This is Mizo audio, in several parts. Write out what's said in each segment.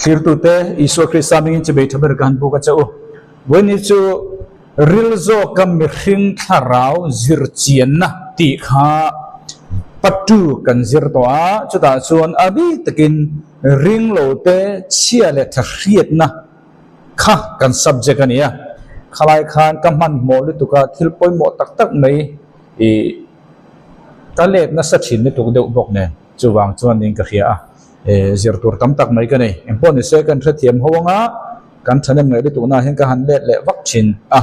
Thlirtute, Isua Krista hmingin chibei tha ber ka han buk a che u. Vawiin chu ril zawka mihring thlarau zirchianna tih kha patu kan zir tawh a, chutah chuan a bik takin ringlote chhia leh tha hriatna kha kan subject a ni a. Khalai khan ka hmanhmawh lutuk a, thil pawimawh tak tak mai ih ka let nasa thin lutuk deuh bawk nen chuvang chuan niin ka hria a. Zir tur tam tak mai ka nei. Engpawh ni se kan hrethiam ho anga kan thahnem ngaih lutukna hian ka han let leh vak thin a,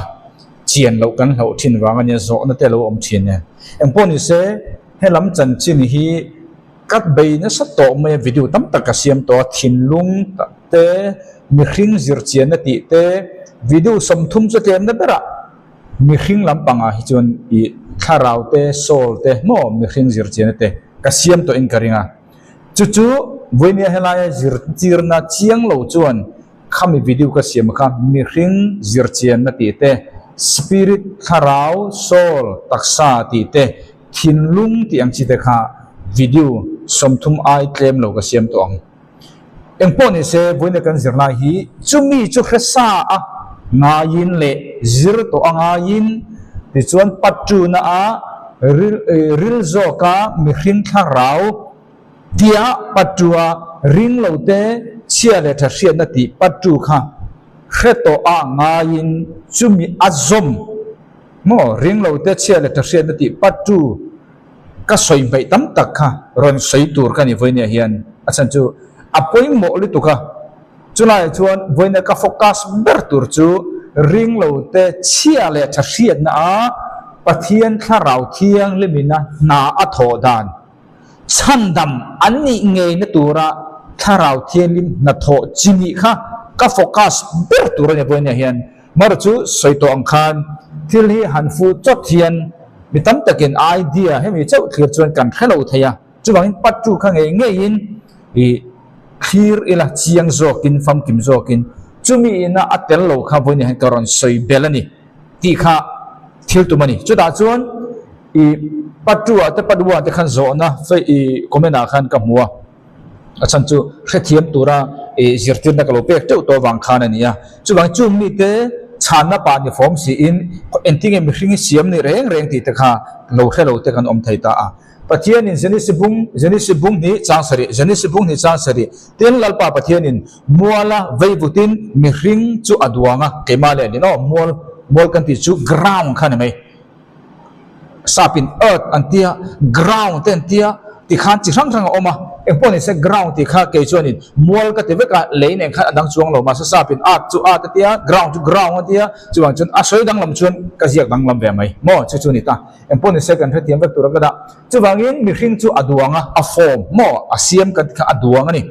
chian loh kan hlauh thin vang a nia zawhna te a lo awm thin nen. Engpawh ni se helam chanchin hi ka bei nasa tawh mai a, video tam tak ka siam tawh a, thinlung te, mihring zirchianna tih te, video 30 chu tlemna berah mihring lampangah hi chuan ih thlarau te, soul te maw mihring zirchianna te ka siam tawhin ka ring a. Chu chu vawinia helaia zirtirna chiang lo chuan khami video ka siam kha mihring zirchianna tih te, spirit, thlarau, soul, taksa tih te, thinlung tih ang chi te kha video 30 ai tlem lo ka siam tawh ang. Engpawh ni se vawinia kan zirlai hi chumi chu hresa a ngaiin leh zir tawh a ngaiin tichuan patuna a ril zawka mihring thlarau tia patua ring lo te chhia leh tha hriatna tih patu kha hre tawh a ngaiin chumi a zawm maw ring lo te chhia leh tha hriatna tih patu ka sawi hmaih tam tak kha rawn sawi tur ka ni vawinia hian a chhan chu a pawimawh lutuk a. Chulaiah chuan vawiina ka focus ber tur chu ringlote chhia leh tha hriatna a Pathian Thlarau Thianghlimina hna a thawh dan, chhandam an nih ngeina tura Thlarau Thianghlim hnathawh chi nih kha ka focus ber tur a ni vawiina hian. Mar chu sawi tawh ang khan thil hi han fuh chawt hian mi tam takin idea hemi chauh thlir chuan kan hre lo thei a. Chuvangin pattu kha ngei ngeiin ih thlir ila chiang zawkin famkim zawkin chumi ina a tel lo kha vawiin hian ka rawn sawi bel a ni tih kha thil tum a ni. Chutah chuan ih pattu ah te patwa te khan zawhna ih comment ah khan ka hmu a, a chhan chu hrethiam tura ih zirtirna ka lo pek teuh tawh avang khan a ni a. Chuvangin chung mite chhanna pah ni fawm siin engtinge mihring hi siam ni reng reng tih te kha lo hre lo te kan awm thei ta a. Pathianin Zenisi bung, Zenisi bung hnih chang sarih, Zenisi bung hnih chang sarih, tin Lalpa Pathianin muala veivutin mihring chu a duang a, keimah leh nin aw, mual, mual kan tih chu ground kha ni mai. Sapin earth an tia, ground te an tia, tikhan chi hrang hrang a awm a, engpawh ni se ground tih kha kei chuanin mual ka ti vek a, lei nen khan a dang chuang lo, mahse sapin earth chu earth a tia, ground chu ground a tia, chuvang chuan a sawi danglam chuan ka ziak danglam ve mai maw, chu chu ni ta. Engpawh ni se kan hrethiam vek tur a ka dah. Chuvangin mihring chu a duang a, a form maw? A siam kan ti kha a duang a ni.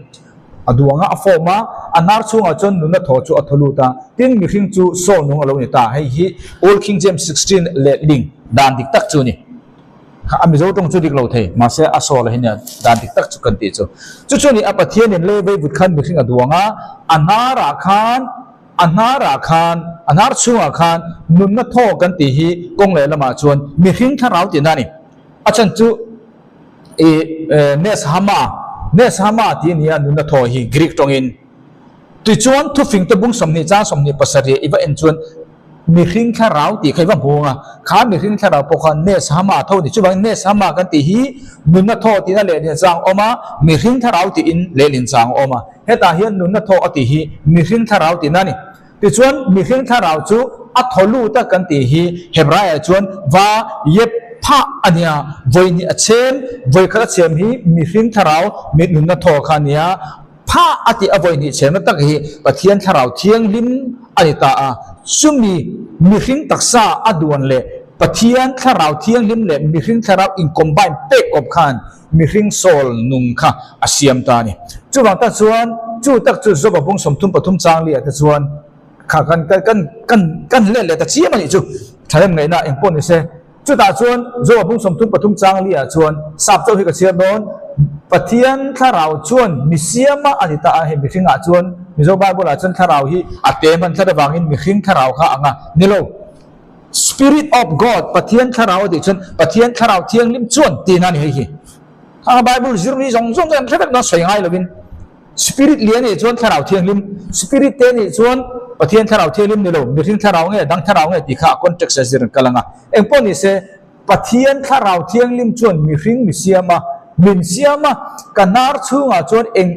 A duang a, a form a, a hnar chhungah chuan nunna thaw chu a thaw lut a. Tin, mihring chu saw nung a lo ni ta. Hei hi Old King James 16 letling dan dik tak chu a ni. Kha a Mizo tawng chu dik lo thei, mahse a saw la hi nia dan dik tak chu kan tih chu. Chu chu a ni, a Pathianin lei veivut khan mihring a duang a, a hnarah khan, A hnarah khan, a hnar chhungah khan nunna thaw kan tih hi kawng leh lamah chuan mihring thlarau tihna a ni. A chhan chu i Neshama, Neshama tih a ni a nunna thaw hi Greek tawngin. Tichuan thufingte bung 20 chang 27 i va en chuan mihring thlarau tih kha i va hmu ang a, kha mihring thlarau pawh kha Neshama tho a ni. Chuvangin Neshama kan tih hi nunna thaw tihna lehlin chang a awm a, mihring thlarau tiin lehlin chang a awm a. Hetah hian nunna thaw a tih hi mihring thlarau tihna a ni. Tichuan, mihring thlarau chu a thaw lut a kan tih hi Hebraiah chuan va yep phah a nia. Vawi hnih a chhem, vawi khat a chhem hi mihring thlarau mit nunna thaw kha a nia. Phah a tih a vawi hnih chhemna tak hi Pathian thlarau thianghlim a ni ta a. Chumi mihring taksa a duan leh Pathian thlarau thianghlim leh mihring thlarau in combine pek kawp khan Mihring sawl nung kha a siam ta a ni. Chuvang tak chuan chu tak chu Joba bung 33 chang liah te chuan kha kan kan kan kan let leh ta chiam a nih chu. Thalem ngaihna eng pawh ni se. Chutah chuan Joba bung 33 chang liah chuan sap chauh hi ka chhiar dawn, Pathian thlarau chuan mi siama a ni ta a, hei mihringah chuan Mizo Bible ah chuan thlarau hi a te hman tlat avangin mihring thlarau kha ang a ni lo. Spirit of God, Pathian thlarau a tih chuan Pathian thlarau thianghlim chuan tihna a ni hei hi. Khang a Bible zir mi zawng zawng chuan an hre vek dawn sawi ngai lovin. Spirit lian nih chuan Thlarau Thianghlim, Spirit te nih chuan Pathian Thlarau Thianghlim ni lo, mihring thlarau nge dang thlarau nge tih kha a context a zir an kal ang a. Engpawh ni se, Pathian Thlarau Thianghlim chuan mihring mi siam a, min siam a, ka hnar chhungah chuan eng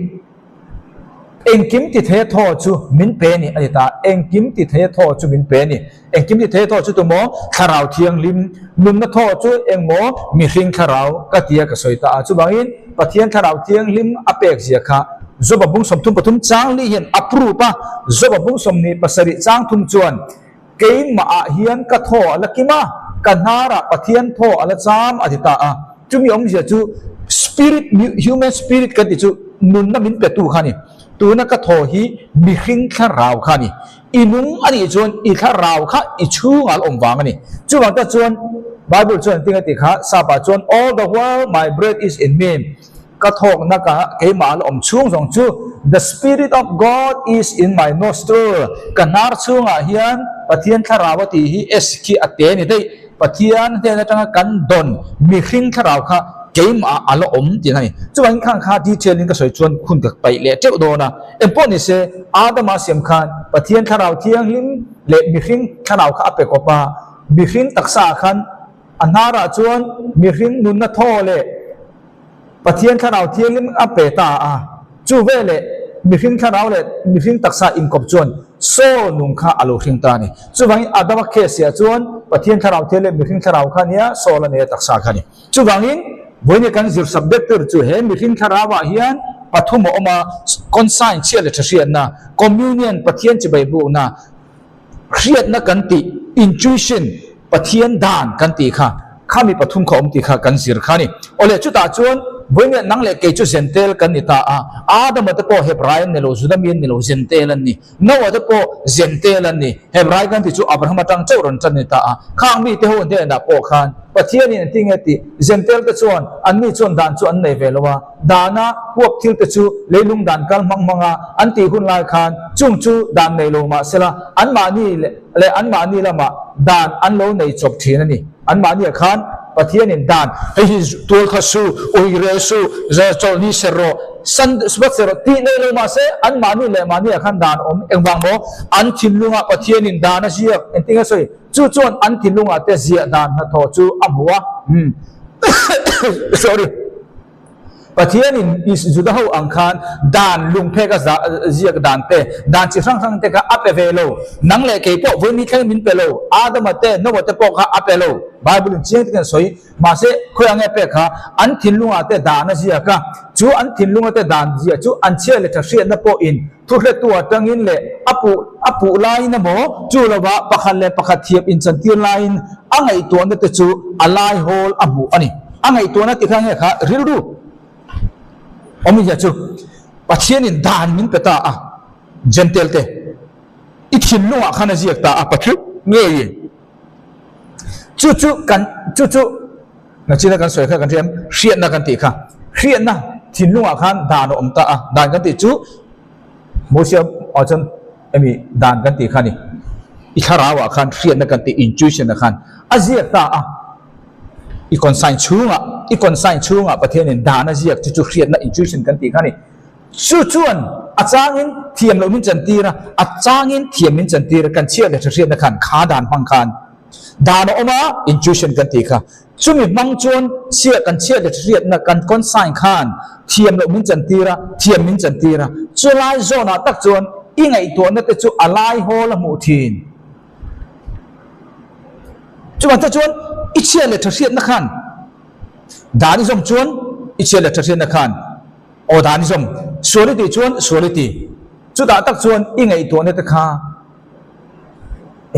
Engkim ti theia thaw chu min pe ni a ti ta. Engkim ti theia thaw chu min pe ni. Engkim ti theia thaw chu tumaw? Thlarau Thianghlim nunna thaw chu engmaw? Mihring thlarau ka tia ka sawi ta a. Chuvangin Pathian Thlarau Thianghlim a pek zia kha Joba bung 33 chang li hian a prove a. Joba bung 27 chang thum chuan Keimah ah hian ka thaw a la kim a, ka hnarah Pathian thaw a la cham a ti ta a. Chumi awmzia chu spirit, human spirit kan tih chu nunna min petu kha a ni. Tuna ka thaw hi mihring thlarau kha a ni. I nung a nih chuan i thlarau kha i chhungah a la awm vang a ni. Chuvang tak chuan Bible chuan engtin a tih kha, Sapa chuan all the while my breath is in me. Ka thawkna ka keimah la awm chhung zawng chu The spirit of God is in my nostril, ka hnar chhungah hian Pathian thlarau a tih hi S khi a te ni daih, Pathian hnen atanga kan dawn mihring thlarau kha keimah a la awm tih a ni. Chuvangin khang kha detail in ka sawi chuan hun ka paih leh teuh dawn a. Engpawh ni se Adama siam khan Pathian thlarau thianghlim leh mihring thlarau kha a pe kawp a, mihring taksa ah khan a hnarah chuan mihring nunna thaw leh Pathian thlarau thianghlim a pe ta a, chu veleh mihring thlarau leh mihring taksa inkawp chuan Saul nung kha a lo hring ta a ni. Chuvangin Adama case ah chuan Pathian thlarau thiang leh mihring thlarau kha nia Saul a nei a taksa kha a ni. Chuvangin vawiin kan zir subject tur chu he mihring thlarau ah hian pathum a awm a, consign chhiat leh tha hriatna, communion Pathian chibai bukna, Hriatna kan tih, intuition, Pathian dan kan tih kha, khami pathum kha awm tih kha kan zir kha a ni. Awle, chutah chuan vawiin nang leh kei chu Zentel kan ni ta a, Adama te pawh Hebrai an ni lo, Juda mi an ni lo, Zentel an ni. Noah te pawh Zentel an ni. Hebrai kan tih chu Abraham atang chauh rawn tan ni ta a. Khang mite ho hnenah pawh khan Pathianin an ti nge tih Zentel te chuan anni chuan dan chu an nei ve lo a. Dana huap thil te chu leilung dan kal hmang hmang a an tih hun lai khan chung chu dan nei lo mah sela anmahni leh anmahni lamah dan an lo nei chawp thin a ni. Anmahniah khan Pathianin dan, hei hi tual kha su, ui rel su, chawlhni ser rawh, Sabbath ser rawh tih nei lo mah se anmahni leh mahniah khan dan awm engvang maw? An thinlungah Pathianin dan a ziak engtin nge sawi? Chu chuan an thinlungah te ziah dan hnathawh chu a hmu a. Sorry. Pathianin Juda ho ang khan dan lungphek a ziak dan te, dan chi hrang hrang te kha a pe ve lo. Nang leh kei pawh vawi thleng min pe lo. Adama te, Noah te pawh kha a pe lo. Bible in chiang takin a sawi. Mahse, khawi ang nge pek kha? An thinlungah te dan a ziak a. Chu an thinlunga te dan ziah chu an chhiat leh tha hriatna pawhin thuhretu atangin leh a puh a puh laiin emaw chu lovah pakhat leh pakhat thiam inchantir laiin a ngaihtuahna te chu a lai hawl a hmuh a ni. A ngaihtuahna ti kha nge kha rilru awmzia chu Pathianin dan min pe ta a, Jentail te i thinlungah khan a ziak ta a, Pathian ngeiin chu chu kan chu chu Nachina kan sawi kha kan hriam hriatna kan tih kha hriatna thinlungah khan dan a awm ta a, dan kan tih chu Mosia ah chuan emi dan kan tih kha a ni, i thlarauah khan hriatna kan tih intuition ah khan a ziak ta a, i consign chhungah i consign chhungah Pathianin dan a ziak chu chu hriatna intuition kan tih kha a ni. Chu chuan a changin thiam loh min chantir a, a changin thiam min chantir a, kan chhiat leh tha hriatna khan kha dan hmang khan dan a awm a, intuition kan tih kha. Chumi hmang chuan chhiah kan chhiat leh tha hriatna kan consign khan thiam loh min chantir a, thiam min chantir a. Chulai zawnah tak chuan i ngaihtuahna te chu a lai hawl a hmuh thin. Chuvang te chuan i chhiat leh tha hriatna khan dan i zawm chuan i chhiat leh tha hriatna khan Aw dan i zawm, sual i tih chuan sual i ti. Chutah tak chuan i ngaihtuahna te kha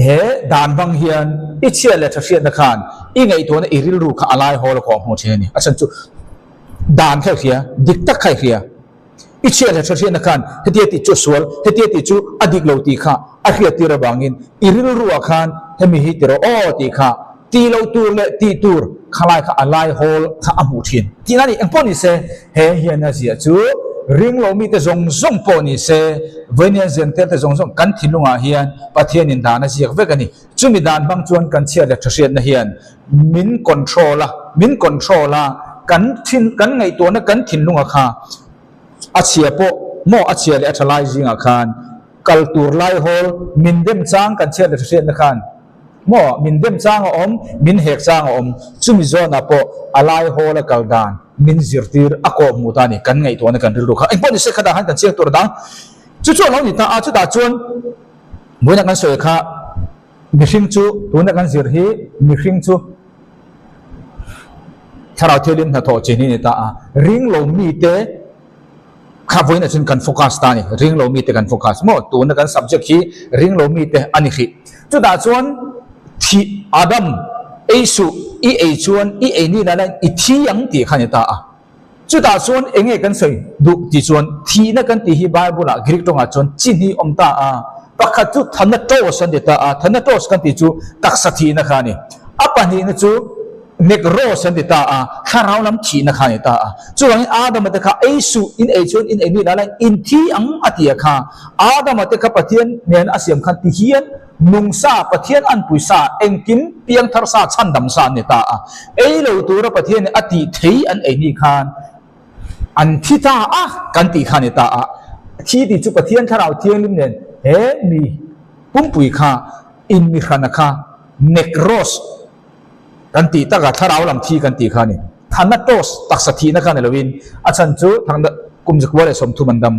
he dan bang hian i chhiat leh tha hriatna khan i ngaihtuahna i rilru kha a lai hawl a kawh hmuh thin a ni. A chhan chu dan kha i hria, dik tak kha i hria. I chhiat leh tha hriatna khan hetia tih chu a sual, hetia tih chu a dik lo tih kha a hriattir avangin i rilruah khan hemi hi ti rawh aw tih kha Tih loh tur leh tih tur khalai kha a lai hawl kha a hmuh thin. Tihna a ni. Engpawh ni se, he hian a ziah chu ring lo mite zawng zawng pawh ni se, vawiin Zentel te zawng zawng kan thinlungah hian Pathianin dan a ziak vek a ni. Chumi dan hmang chuan kan chhiat leh tha hriatna hian min control a, min control a, kan thin, kan ngaihtuahna kan thinlunga kha a chhia pawh. maw a chhia leh a tha lai zingah khan kal tur lai hawl min dem chang kan chhiat leh tha hriatna khan maw min dem chang a awm, min hek chang a awm, chumi zawnah pawh a lai hawl a kal dan min zirtir a kawh hmuh ta a ni, kan ngaihtuahna kan rilru kha engpawh ni se khatah khan kan chiang tur dang chu chu a lo ni ta a, chutah chuan vawiina kan sawi kha mihring chu tuna kan zir hi mihring chu thlarau thianghlim hnathawh chin hi a ni ta a, ring lo mite Kha vawiinah chuan kan focus ta a ni, ring lo mite kan focus maw? Tuna kan subject hi ring lo mite a ni hrih. Chutah chuan thih Adam ei suh, i ei chuan i ei ni lai laiin i thi ang tih kha a ni ta a. Chutah chuan eng nge kan sawi duh tih chuan thihna kan tih hi Bible ah Greek tawngah chuan chi hnih awm ta a. Pakhat chu thanatos an ti ta a, thanatos kan tih chu taksa thihna kha a ni. A pahnihna chu Nekros an ti ta a, thlarau lam thihna kha a ni ta a. Chuvangin Adama te kha ei suh, in ei chuan in ei mi lai laiin in thi ang a ti a kha. Adama te kha Pathian nen a siam khan ti hian nung sa, Pathian anpui sa, engkim piang thar sa, chhandam sa an ni ta a. Ei lo tura Pathianin a tih thei an ei ni khan an thi ta a kan tih kha a ni ta a. Thi tih chu Pathian thlarau thianghlim nen he mi pumpui kha inmihrana kha nekros, Kan tih takah thlarau lam thi kan tih kha a ni. Thanatos, taksa thihna kha ni loin a chhan chu kum 130 an dam.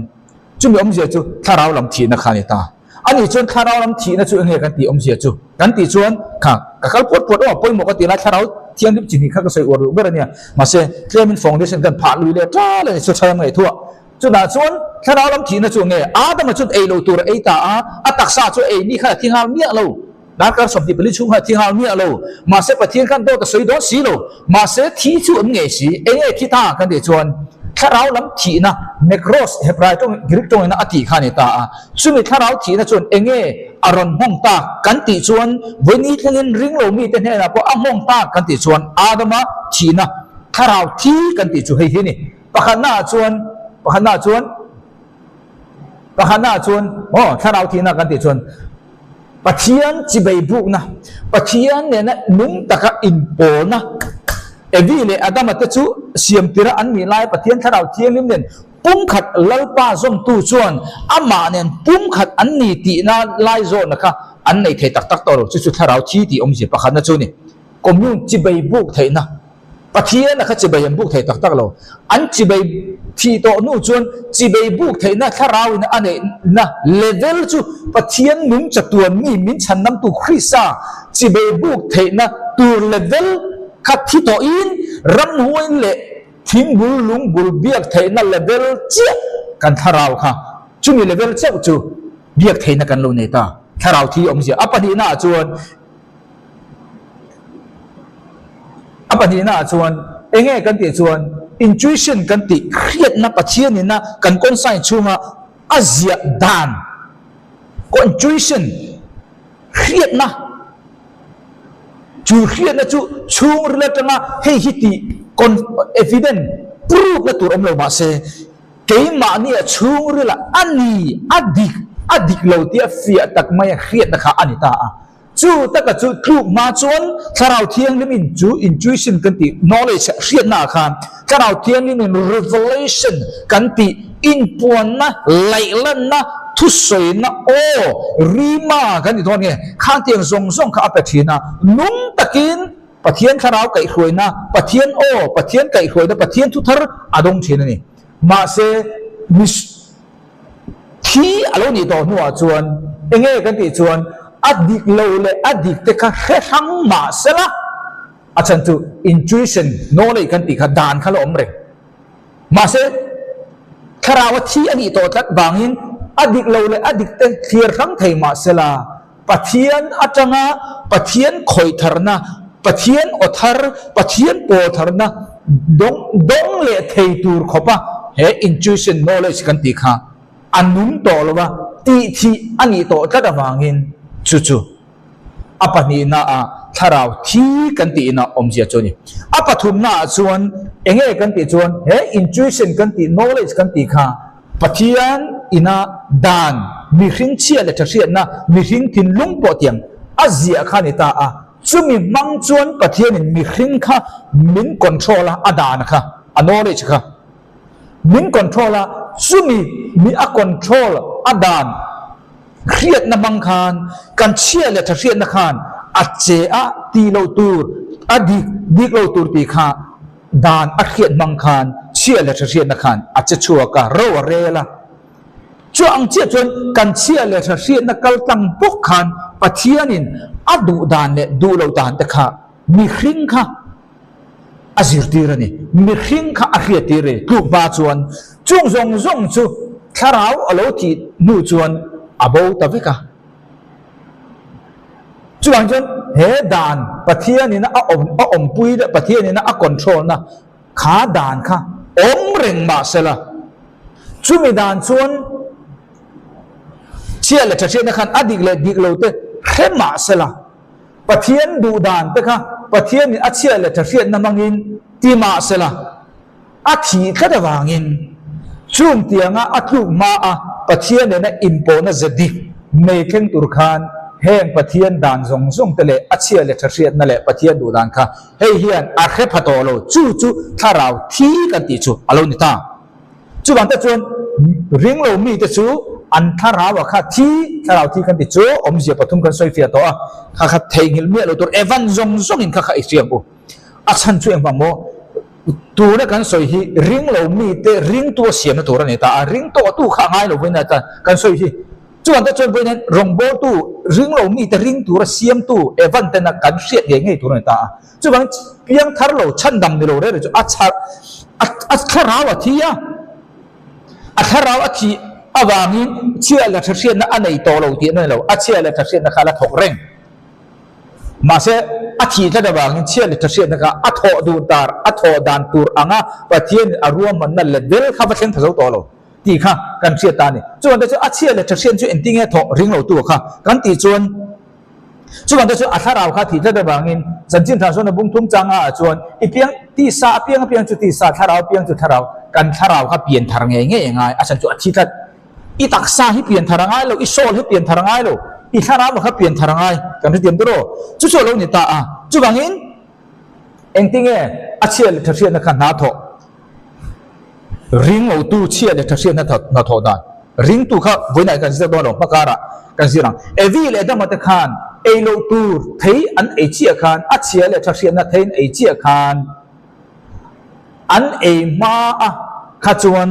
Chumi awmzia chu thlarau lam thihna kha a ni ta. A nih chuan thlarau lam thihna chu enge kan tih awmzia chu? Kan tih chuan kha ka kal puat puat awm a, pawimawh ka tih lai thlarau thianghlim chi hnih kha ka sawi uar duh ber a nia. Mahse, tlemin foundation kan phah lui leh tal a ni chu thalam ngaihtuah. Chutah chuan thlarau lam thihna chu enge? Adama chuan ei lo tur a ei ta a, a taksa chu ei ni khan a thi nghal miah lo. Darkar 24 chhung kha a thi nghal miah lo. Mahse Pathian khan dawt a sawi dawn si lo. Mahse thi chu an ngei si. Eng nge thi ta kan tih chuan thlarau lam thihna, nekros, Hebrai tawng, Greek tawngin a tih kha a ni ta a. Chumi thlarau thihna chuan eng nge a rawn nghawng tak kan tih chuan vawiini thlengin ring lo mite hnenah pawh a nghawng tak kan tih chuan Adama thihna thlarau thi kan tih chu hei hi a ni. Pakhatnaah chuan, pakhatnaah chuan, pakhatnaah chuan, aw thlarau thihna kan tih chuan, Pathian chibei bukna, Pathian nena nung taka inpawlna, Evi leh Adama te chu siamtira an nih lai Pathian Thlarau Thianghlim nen pumkhat Lalpa zawmtu chuan amah nen pumkhat an ni tihna lai zawnna kha an nei thei tak tak tawh lo. Chu chu Thlarau thi tih awmzia pakhatna chu a ni. Commune chibei buk theihna. Pathian a kha chibei an buk thei tak tak lo. An chibei thih tawh hnu chuan chibei buk theihna thlarau in a neihna level chu Pathian nung chatuan mi min chhandamtu Krista chibei buk theihna tur level kha thi tawhin ramhuain leh thingbul lungbul biak theihna level chiah kan thlarau kha chumi level chauh chu biak theihna kan lo nei ta. Thlarau thi awmzia a pahnihna ah chuan A pahnihna ah chuan enge kan tih chuan intuition kan tih hriatna Pathian ina kan consign chhunga a ziah dan intuition hriatna chu hriatna chu chhungril atanga hei hi tih evident proof na tur awm lo mahse keimahni a chhungrila a ni a dik a dik lo tia fiah tak maia hriatna kha a ni ta a. Chu taka chu tluk hma chuan Thlarau Thianghlim in chu intuition kan tih knowledge hriatna ah khan Thlarau Thianghlim in revelation kan tih inpuanna, laihlanna, thusawina aw, rima kan tih dawn nge khang tiang zawng zawng kha a pe thin a, nung takin Pathian Thlarau kaihhruaina, Pathian aw, Pathian kaihhruaina, Pathian thuthar a dawng thin a ni. Mahse, Thi a lo nih tawh hnuah chuan enge kan tih chuan a dik lo leh a dik te kha hre hrang mah sela a chhan chu intuition, knowledge kan tih kha dan kha la awm reng. Mahse thlarau a thi a nih tawh tlat vangin a dik lo leh a dik te thlir hrang thei mah sela Pathian atanga Pathian khawih tharna, Pathian aw thar, Pathian pawl tharna dawng dawng leh thei tur khawpa he intuition knowledge kan tih kha a nung tawh lo a, tih thih a nih tawh tlat avangin chu chu a pahnihna ah thlarau thi kan tihna awmzia chu a ni. A pathumna ah chuan enge kan tih chuan he intuition kan tih knowledge kan tih kha Pathian ina dan mihring chhia leh tha hriatna mihring thinlung pawh tiang a ziah kha a ni ta a, chumi hmang chuan Pathianin mihring kha min control a, a dan kha, a knowledge kha min control a, Chumi mi a control a dan hriatna hmang khan kan chhia leh tha hriatna khan a che a tih loh tur, a dik dik lo tur tih kha dan a hriat hmang khan chhia leh tha hriatna khan a che chhuak a, ro a rel a. Chu ang chiah chuan kan chhia leh tha hriatna kal tlang bawk khan Pathianin a duh dan leh duh loh dan te kha mihring kha a zirtir a ni. Mihring kha a hriattir a ni. Tluk hma chuan chung zawng zawng chu thlarau a lo thih hnu chuan a bo ta vek a. Chuvang chuan he dan Pathianin a awm a awmpui leh Pathianin a control na kha dan kha awm reng mah sela, chumi dan chuan chhia leh tha hriatna khan a dik leh dik lo te hre mah sela, Pathian duh dan te kha Pathianin a chhia leh tha hriatna hmangin ti mah sela, a thih tlat avangin chung tianga a tluk hma a Pathian nena inpawhna ze dik nei thleng tur khan heng Pathian dan zawng zawng te leh a chhia leh tha hriatna leh Pathian duh dan kha hei hian a hre pha tawh lo, chu chu thlarau thi kan tih chu a lo ni ta. Chuvang te chuan ringlo mite chu an thlarau ah kha thi, thlarau thi kan ti chu awmzia pathum kan sawi fiah tawh a, kha kha theihnghilh miah lo tur Evan zawng zawngin kha kha i hriam u. A chhan chu engvang maw? Tuna kan sawi hi ringlo mite ringtu a siamna tur a ni ta a, ring tawh tu kha a ngai lo vawiin a kan sawi hi. Chuvang te chuan vawiin hian rawngbawltu ringlo mite ring tura siamtu Evan tena kan hriat ngei ngei tur a ni ta a. Chuvangin piang thar lo chhandam ni lo reng reng chu a chhar a thlarau a thi a, a thlarau a thih avangin chhia leh tha hriatna a nei tawh lo tih a ni lo, a chhia leh tha hriatna kha a la thawk reng. Mahse a thih tlat avangin chhia leh tha hriatna kha a thawh duh dar a thawh dan tur anga Pathianin a ruahmanna level kha va thleng tha zo tawh lo tih kha kan hriat ta a ni. Chuvangte chu a chhia leh tha hriatna chu engtin nge thawh ring lo tu kha kan tih chuan Chuvang te chu a thlarau kha thih tlat avangin chanchin tha sawn a bung thum changa ah chuan i piang tisa a piang apiang chu tisa, thlarau piang chu thlarau, kan thlarau kha pian thar ngei ngei a ngai, a chhan chu a thi tlat. I taksa hi pian thar a ngai lo, i soul hi pian thar a ngai lo, i thlarau kha pian thar a ngai, kan hrethiam ta rawh. Chu chu a lo ni ta a, chuvangin engtinge a chhia leh tha hriatna kha hna thawh? Ringlotu chhia leh tha hriatna hnathawh dan ringtu kha vawiinah kan zir dawn lo, hma karah kan zir ang. Evi leh Adama te khan ei loh tur thei an ei chiah khan, a chhia leh tha hriatna thei an ei chiah khan an ei hma a kha chuan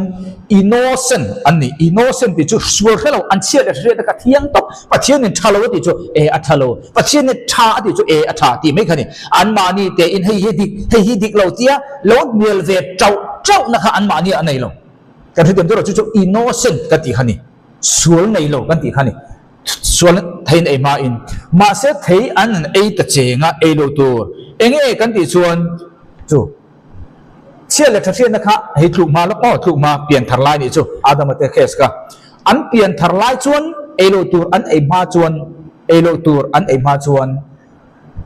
innocent an ni. Innocent tih chu sual hre lo, an chhia leh tha hriatna kha thiang tawp. Pathianin tha lo a tih chu e a tha lo, Pathianin tha a tih chu e a tha tih mai kha a ni. Anmahni tein hei hi dik, hei hi dik lo tia lo hnial ve chauh chauh na kha anmahni a nei lo. Kan hrethiam tur chu chu innocent kan tih kha a ni, sual nei lo kan tih kha a ni. Sual thei an ei hmain mahse thei an an ei ta cheng a, ei lo tur enge kan tih chuan chu chhiat leh tha hriatna kha hei tluk hma lawk aw, tluk hma pian thar lai nih chu Adama te case kha. An pian thar lai chuan ei loh tur an ei hma chuan ei loh tur an ei hma chuan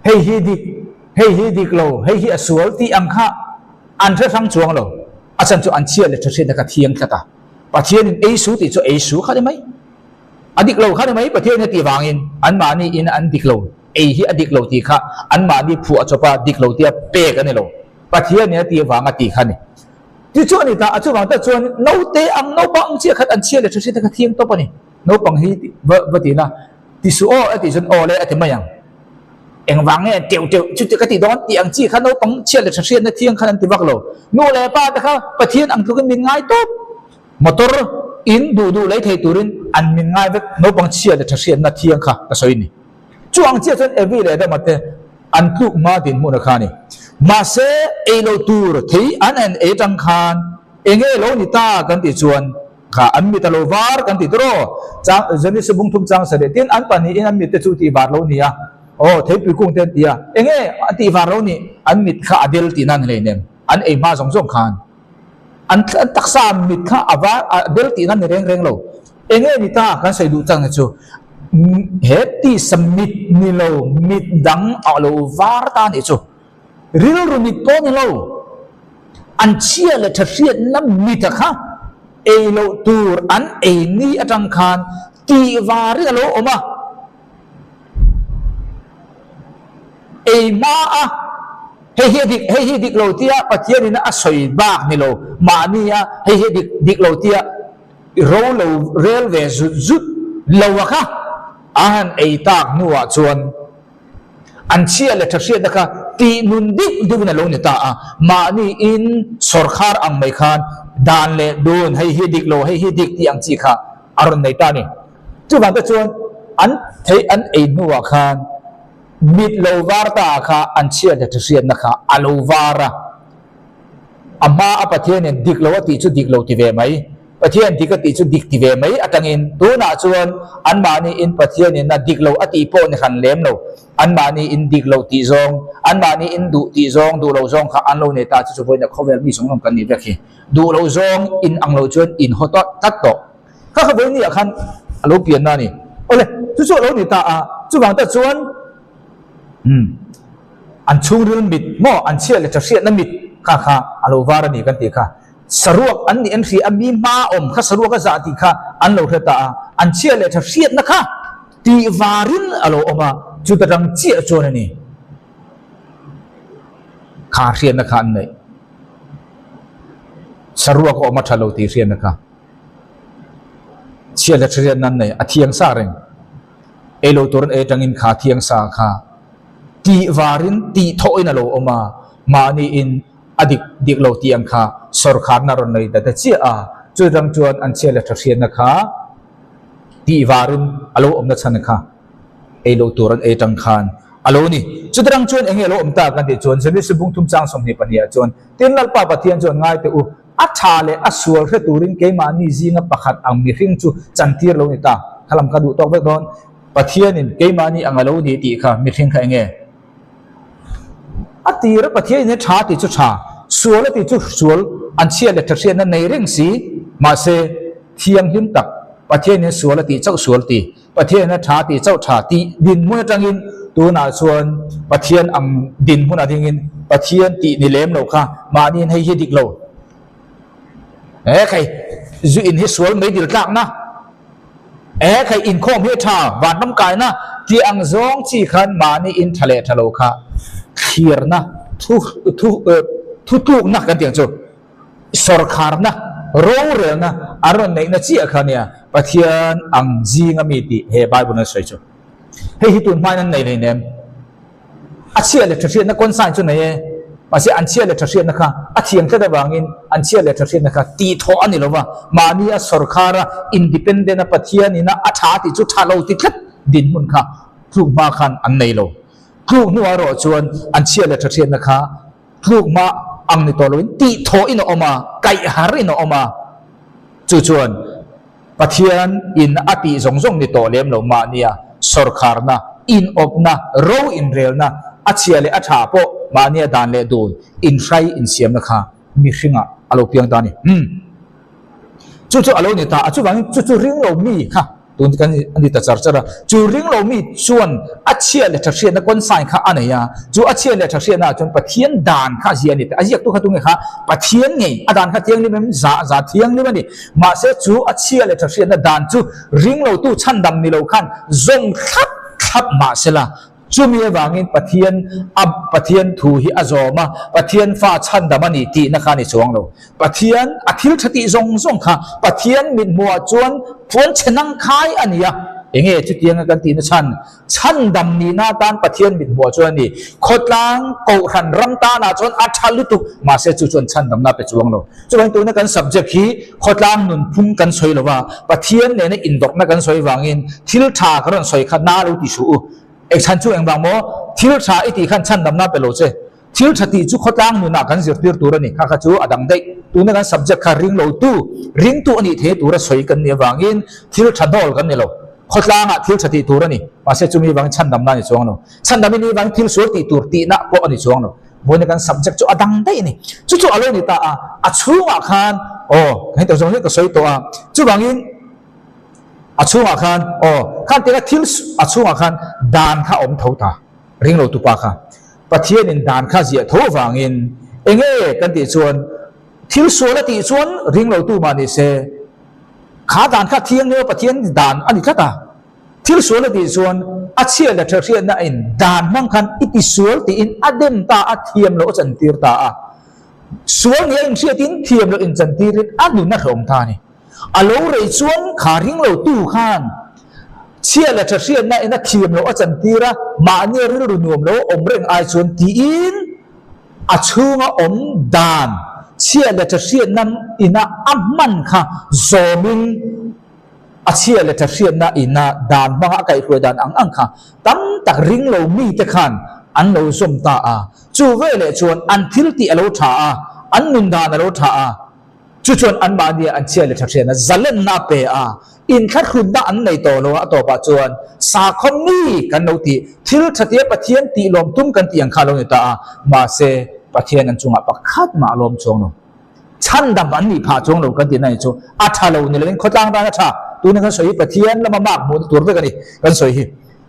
hei hi dik, hei hi dik lo, hei hi a sual tih ang kha an hre hrang chuang lo. A chhan chu an chhia leh tha hriatna kha thiang tlat a. Pathianin ei su tih chu ei su kha ni mai. A dik lo kha ni mai Pathianin a tih vangin anmahni in an dik lo, ei hi a dik lo tih kha anmahni phuah chawpa dik lo tia pek a ni lo. Pathianin a tih vanga tih kha a ni. Tichuan ni ta, a chuvang tak chuan naute ang naupang ang chiah khat an chhia leh tha hriatna kha thiang tawp a ni. Naupang hi va va ti la, ti suh aw a tih chuan aw le a ti mai ang. Engvang nge teuh teuh chuti ka ti dawn tih ang chi kha naupang chhia leh tha hriatna thiang khan an ti vak lo. Nu leh pa te kha Pathian ang tlukin min ngai tawp. Motor in duh duh lei thei turin an min ngai vek naupang chhia leh tha hriatna thiang kha ka sawi ni. Chu ang chiah chuan Evi leh Adama te an tluk hma dinhmun a kha a ni. Mahse, ei lo tur thei an en ei atang khan enge lo ni ta kan tih chuan kha an mit a lo var kan tih tawh aw. Chang Genesis bung thum chang sarih tin an pahnihin an mit te chu tih var lo ni a, aw theipui kung te an ti a, enge a tih var lo ni an mit kha a del tihna a ni hleinem an ei hma zawng zawng khan. An taksa mit kha a var a del tihna ni reng reng lo. Enge ni ta kan sawi duh chang chu he tisa mit ni lo mit dang a lo var ta nih chu rilru mit pawh ni lo an chhia leh tha hriatna mit a kha ei loh tur an ei ni atang khan tih varin a lo awm a. Ei hma a, hei hi a dik, hei hi dik lo tia Pathianin a sawi bak ni lo, mahnia hei hi a dik, dik lo tia. Ro lo rel ve zut zut lo a kha a han ei tak hnuah chuan an chhia leh tha hriatna kha tih nun deuh deuhin a lo ni ta a, mahni in sawrkhar ang mai khan dan leh dun hei hi dik lo hei hi dik tih ang chi kha a rawn nei ta a ni. Chuvang te chuan an thei an ei hnuah khan mit lo var ta kha an chhia leh tha hriatna kha a lo var a. A hma a Pathianin dik lo a tih chu dik lo ti ve mai, Pathian dik a tih chu dik ti ve mai atangin tunah chuan anmahni in Pathianin a dik lo a tih pawh ni hran lem lo, anmahni in dik lo tih zawng, anmahni in duh tih zawng, duh lo zawng kha an lo nei ta chu chu vawiin a khawvel mi zawng zawng kan nih vek hi. Duh lo zawng in ang lo chuan in haw tawh tlat tawh. Kha kha vawiin ni ah khan a lo pianna a ni. Awle, chu chu a lo ni ta a, chuvang tak chuan umm. An chhungril mit maw an chhia leh tha hriatna mit kha kha a lo var a ni kan tih kha. Saruak an nih an hria a, mi hma awm kha saruak a zah tih kha an lo hre ta a, an chhia leh tha hriatna kha tih varin a lo awm a, chuta tang chiah chuan a ni kha hriatna kha an neih. Saruak a awm a tha lo tih hriatna kha chhia leh tha hriatna an nei, a thiang sa reng. Ei lo tur an ei atangin kha thiang sa kha tih varin tih thawhin a lo awm a, mahniin a dik dik lo tih ang kha sawrkharna rawn nei ta ta chiah a, chutang chuan an chhia leh tha hriatna kha tih varin a lo awmna chhan kha ei lo tur an ei tang khan a lo ni. Chutang chuan enge a lo awm ta kan tih chuan Genesis bung thum chang 22 ah chuan tin Lalpa Pathian chuan ngai teh u, a tha leh a sual hre turin keimahni zinga pakhat ang mihring chu chantir lo ni ta. Khalam ka duh tawk vek dawn. Pathianin keimahni ang a lo ni tih kha mihring kha enge? A tir a Pathianin a tha tih chu tha, sual a tih chu sual, an chhiat leh tha hriatna nei reng si, mahse thianghlim tak Pathianin sual a tih chauh sual ti, Pathianin a tha tih chauh tha tih dinhmun atangin tunah chuan Pathian ang dinhmun a dingin Pathian tih ni lem lo kha mahniin hei hi dik lo. He khai zu in hi sual mai dil tlakna. E khai inkhawm hi a tha, vanram kaina tih ang zawng chi khan mahni in tha leh tha lo kha thlirna, thu thu thu tlukna kan tih ang chu, sawrkharna, rorelna an rawn neihna chiah kha nia Pathian ang zinga mi tih he Bible in a sawi chu. Hei hi tun hmain an nei hleinem. A chhia leh tha hriatna consign chu nei e, mahse an chhia leh tha hriatna kha a thiam tlat avangin an chhia leh tha hriatna kha tihthawh a ni lo va, mahni a sawrkhar a independent a Pathian ina a tha tih chu tha lo ti tlat dinhmun kha tluk hma khan an nei lo. Tluk hnuah erawh chuan an chhia leh tha hriatna kha tluk hma ang ni tawh loin tihthawhin a awm a, kaihharin a awm a, chu chuan Pathian in a tih zawng zawng ni tawh lem lo mahnia sawrkharna, inawpna, ro inrelna, a chhia leh a tha pawh mahnia dan leh dun inhrai insiamna kha mihringah a lo piang ta a ni. Umm. Chu chu a lo ni ta a, chuvangin chu chu ring lo mi kha tun kan a ni ta char char a, chu ring lo mi chuan a chhia leh tha hriatna consign kha a nei a, chu a chhia leh tha hriatna ah chuan Pathian dan kha a zia a ni ta, a ziaktu kha tunge kha Pathian ngei, a dan kha thianghlim em? Za za thianghlim a ni. Mahse chu a chhia leh tha hriatna dan chu ringlotu chhandam ni lo khan zawng thlap thlap mahsela chumi avangin Pathian a Pathian thu hi a zawm a, Pathian fa chhandam a ni tihna kha a ni chuang lo. Pathian a thil tha tih zawng zawng kha Pathian mithmuhah chuan puan chhe nang khai a ni a. Enge chutianga kan tihna chhan? Chhandam nihna atan Pathian mithmuhah chuan a ni. Khawtlang Kohhran ram tanah chuan a tha lutuk, mahse chu chuan chhandamna pe chuang lo. Chuvangin tuna kan subject hi khawtlang nunphung kan sawi lo va, Pathian nena indawrhna kan sawi vangin thil tha ka rawn sawi kha na lo ti suh u. Eng chhan chu engvang maw? Thil tha i tih khan chhandamna pe lo che. Thil tha tih chu khawtlang nunah kan zirtir tur a ni. Kha kha chu a dang daih. Tuna kan subject kha ring lo tu, ringtu a nih thei tura sawi kan nih avangin thil tha hnawl kan ni lo. Khawtlangah thil tha tih tur a ni. Mahse chumi avangin chhandamna a ni chuang lo. Chhandam i nih avangin thil sual tih tur tihna pawh a ni chuang lo. Vawiina kan subject chu a dang daih a ni. Chu chu a lo ni ta a, a chhungah khan aw hei tawh zawng hi ka sawi tawh a. Chuvangin a chhungah khan aw khan tia thil a chhungah khan dan kha a awm tho ta. Ring lo tupa kha Pathianin dan kha ziah tho avangin enge kan tih chuan thil sual a tih chuan ring lo tu mah ni se kha dan kha thianghlim a Pathian dan a ni tlat a, thil sual a tih chuan a chhia leh tha hriatna a in dan hmang khan i ti sual tiin a dem ta a, thiam loh a chantir ta a, sual nia inhriatin thiam loh inchantirin a nun a hrehawm ta a ni. A lo rei chuan kha ring lo tu khan chhia leh tha hriatna in a thiam loh a chantir a, mahnia rilru nuam lo awm reng ai chuan tiin a chhunga awm dan chhia leh tha hriatna ina a hman kha zawmin a chhia leh tha hriatna ina dan hmanga a kaihhruai dan ang ang kha tam tak ring lo mite khan an lo zawm ta a. Chu veleh chuan an thil tih a lo tha a, an nun dan a lo tha a. Chu chuan anmahnia an chhia leh tha hriatna zalenna a pe a, inthlahrunna an nei tawh lo a, a tawpah chuan sakhaw mi kan lo tih, thil tha tia Pathian tih lawm tum kan tih ang kha a lo ni ta a, mahse Pathian an chungah pakhat mah a lawm chuang lo. Chhandam an nih phah chuang lo kan tihna hi chu a tha lo ni lovin khawtlang tan a tha, tuna kan sawi hi Pathian lama mark hmuhna tur vek a ni kan sawi hi.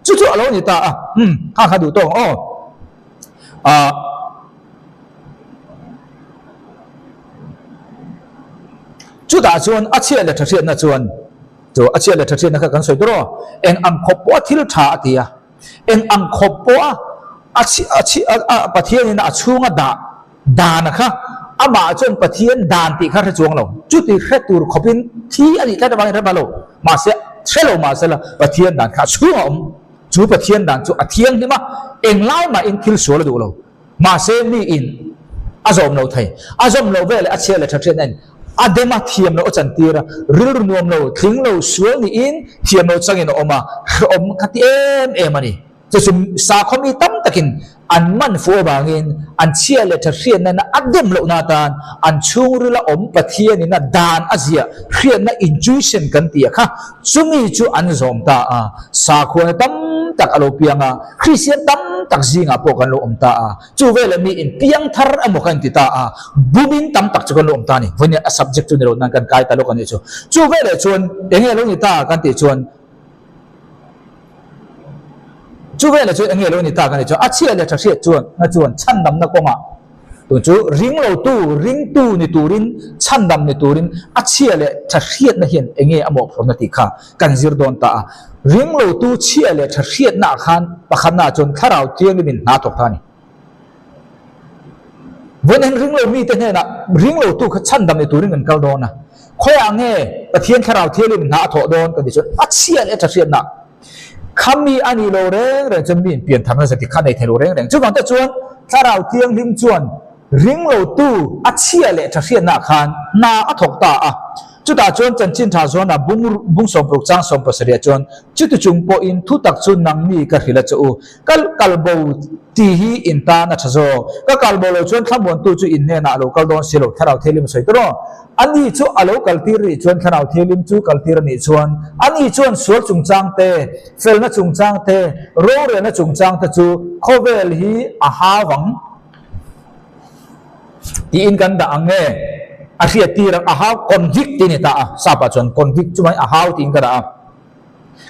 Chu chu a lo ni ta a, umm kha kha duh tawk ang aw. Ah. Chutah chuan a chhiat leh tha hriatna chuan chu a chhiat leh tha hriatna kha kan sawi tur aw. Eng ang khawp pawha thil tha a ti a, eng ang khawp pawha a chhi a chhi a a Pathianin a chhunga dah dana kha amah chuan Pathian dan tih kha hre chuang lo. Chuti hre tur khawpin thi a nih tlat avangin hre hma lo. Mahse hre lo mahse la Pathian dan kha a chhungah a awm. Chu Pathian dan chu a thianghlim a, englai mahin thil sual a duh lo. Mahse, miin a zawm lo thei. A zawm loh veleh a chhia leh tha hriat a in a dem a, thiam loh a chantir a, rilru nuam lo, tling lo, sual niin thiam lo changin a awm a, hrehawm kha ti em em a ni. Chu chu sakhaw mi tam takin an man fuh avangin an chhia leh tha hriatna a dem lohna atan an chhungrila awm Pathianin a dan a ziah hriatna intuition kan tih a kha chumi chu an zawm ta a, sakhuana tam tak a lo piang a, Kristian tam tak zingah pawh kan lo awm ta a, chu veleh mi in piang thar emaw kan inti ta a, bumin tam tak chu kan lo awm ta a ni. Vawiin a subject chu ni lo nan kan kai ta lawk a nih chu. Chu veleh chuan enge lo ni ta kan tih chuan Chu veleh chuan enge lo ni tak a ni chuan a chhia leh tha hriat chuan na chuan chhandamna kawngah tun chu ring lotu ringtu ni turin chhandam ni turin a chhia leh tha hriatna hian enge a mawhphurhna tih kha kan zir dawn ta a. Ring lotu chhia leh tha hriatna ah khan pakhatna ah chuan thlarau thianghlimin hna thawk ta a ni. Vawiin hian ringlo mite hnenah ringlotu kha chhandam ni turin kan kal dawn a, khawiah nge Pathian Thlarau Thianghlim hna a thawh dawn kan tih chuan a chhia leh a tha hriatna kha mi a nih lo reng reng chuan mi inpian tharna zati kha nei thei lo reng reng. Chuvang te chuan Thlarau Thianghlim chuan ringlotu a chhia leh tha hriatna khan hna a thawk ta a. Chutah chuan chanchin tha zawnah bung bung sawmparuk chang sawmpasarih ah chuan chuti chung pawhin thutak chu nangni ka hrilh a che u. Kal kal bo tih hi in tan a tha zawk. Ka kal bo lo chuan thlamuantu chu in hnenah a lo kal dawn si lo, Thlarau Thianghlim a sawi tur aw. Ani chu a lo kal tir rih chuan Thlarau Thianghlim chu kal tir a nih chuan ani chuan sual chungchang te, felna chungchang te, rorelna chungchang te chu khawvel hi a hau ang tiin kan dah ang nge? A hriat tir ang, a hau convict tih a ni ta a, sap ah chuan convict chu mai a hau tiin ka dah a.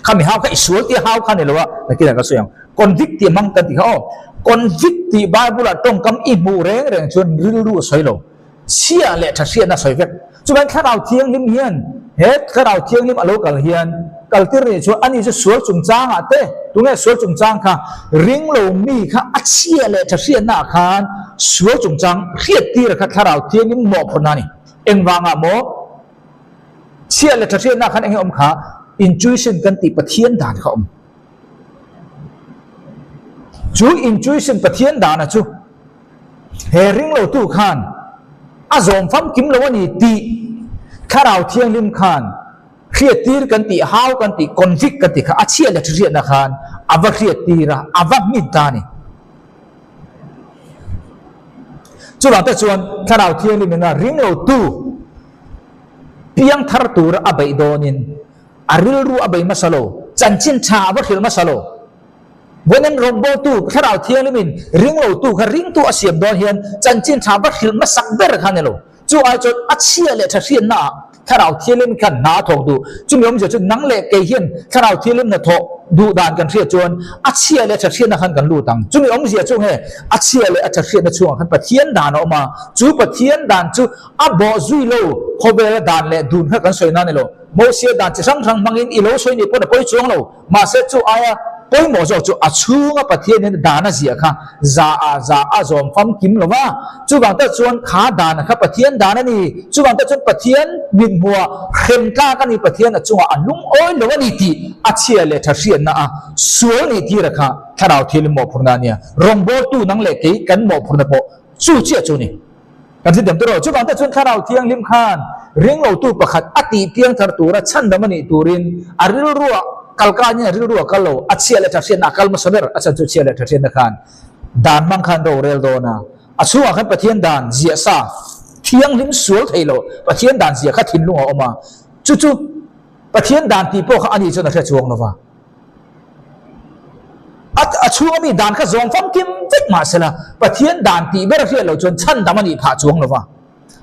Khami hau kha i sual tih hau kha ni lo a, nakinah ka sawi ang. Convict tih hmang kan tih kha aw. Convict tih Bible ah tawngkam i hmuh reng reng chuan rilru a sawi lo. Chhia leh tha hriatna a sawi vek. Chuvangin Thlarau Thianghlim hian he Thlarau Thianghlim a lo kal hian kaltir nih chuan ani chu sual chungchangah te, tunge sual chungchang kha ring lo mi kha a chhia leh tha hriatna ah khan sual chungchang hriattir kha Thlarau Thianghlim mawhphurhna a ni. Engvangah maw? Chhiat leh ṭha hriatna khan enge awm kha intuition kan tih Pathian dan kha awm. Chu intuition Pathian dana chu he ringlotu khan a zawm famkim lo a ni tih Thlarau Thianghlim khan hriattir kan tih, hau kan tih, convict kan tih kha a chhiat leh ṭha hriatna khan a va hriattir a, a va hmin ta a ni. Chuvang te chuan Thlarau Thianghlim ina ringlotu Piang thar tura a beih dawnin a rilru a bei hmasa lo, chanchin tha a va hrilh hmasa lo. Vawiin rawngbawltu Thlarau Thianghlimin ringlotu kha ringtu a siam dawn hian chanchin tha va hrilh hmasak ber kha a ni lo. Chu ai chuan a chhia leh tha hriatnaah Thlarau Thianghlim khan hna a thawk duh. Chumi awmzia chu nang leh kei hian Thlarau Thianghlim hnathawh duh dan kan hriat chuan a chhia leh tha hriatna khan kan lut ang. Chumi awmzia chu nge a chhia leh a tha hriatna chhungah khan Pathian dan a awm a, chu Pathian dan chu A bawh zui lo, khawvela dan leh dun kha kan sawi na ni lo. Mosia dan chi hrang hrang hmangin i lo sawi nih pawn a pawi chuang lo. Mahse chu aia Pawimawh zawk chu a chhunga Pathianin dan a ziah kha za ah za a zawm famkim lo va, chuvang tak chuan kha dana kha Pathian dan a ni, chuvang tak chuan Pathian mithmuhah hrem tlak a ni, Pathian a chungah a lungawi lo a ni tih a chhia leh tha hriatna a sual nih tira kha thlarau thianghlim mawhphurhna a nia, rawngbawltu nang leh kei kan mawhphurhna pawh chu chiah chu a ni. Kan hrethiam tur aw. Chuvang te chuan Thlarau Thianghlim khan ringlotu pakhat a tih piang thar tura chhandam a nih turin a rilrua kal kanin a rilrua kal lo, a chhia leh tha hriatna a kal hmasa ber. A chhan chu chhia leh tha hriatna khan dan hmang khan rorel dawn a, a chhungah khan Pathian dan ziah sa thianghlim sual thei lo Pathian dan ziah kha thinlung a awm a, chu chu Pathian dan tih pawh kha ani chuan a hre chuang lo va. A a chhunga mi dan kha zawng famkim vek mahsela Pathian dan tih ber a hriat loh chuan chhandam a nih phah chuang lo va.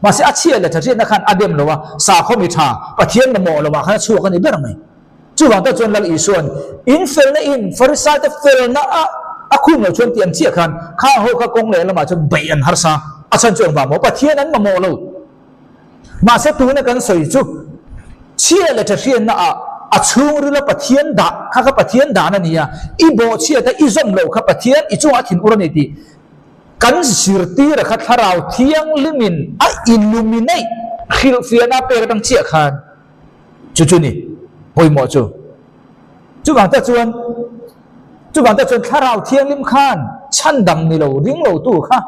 Mahse a chhia leh thathriatna khan a dem lo a, sakhaw mi tha, Pathian mamawh lovah khan a chhuak a ni ber mai. Chuvang tak chuan Lal Isua'n in felna in Farisaite felna a a khum loh chuan tih ang chiah khan khang ho kha kawng leh lamah chuan beih an harsa a chhan chu engvang maw Pathian an mamawh lo. Mahse tuna kan sawi chu chhia leh tha hriatna ah a chhungrila Pathian dah kha kha Pathian dan a ni a, i bawhchhiat a i zawm loh kha Pathian i chungah a thinur a ni tih kan zirtir a kha Thlarau Thianghlimin a illuminate hrilhfiahna a pek atang chiah khan chu chu ni pawimawh chu. Chuvang tak chuan chuvang tak chuan Thlarau Thianghlim khan chhandam ni lo ring lo tu kha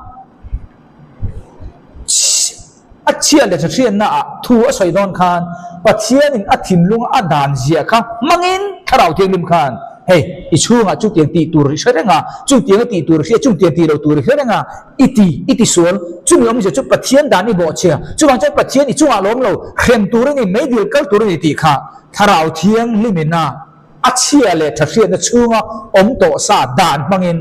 A chhia leh hriatna ah thu a sawi dawn khan Pathianin a thinlung a dan ziah kha hmangin Thlarau Thianghlim khan hei i chhungah chutiang tih tur i hre reng a, chutiang a tih tur i hria, chutiang tih loh tur i hre reng a, i ti, i ti sual, chumi awmzia chu Pathian dan i bawhchhia, chuvang chuan Pathian i chungah lawm lo, hrem tur a ni, meidil kal tur a ni tih kha Thlarau Thianghlimin a a chhia leh tha hriatna chhunga awm tawh sa dan hmangin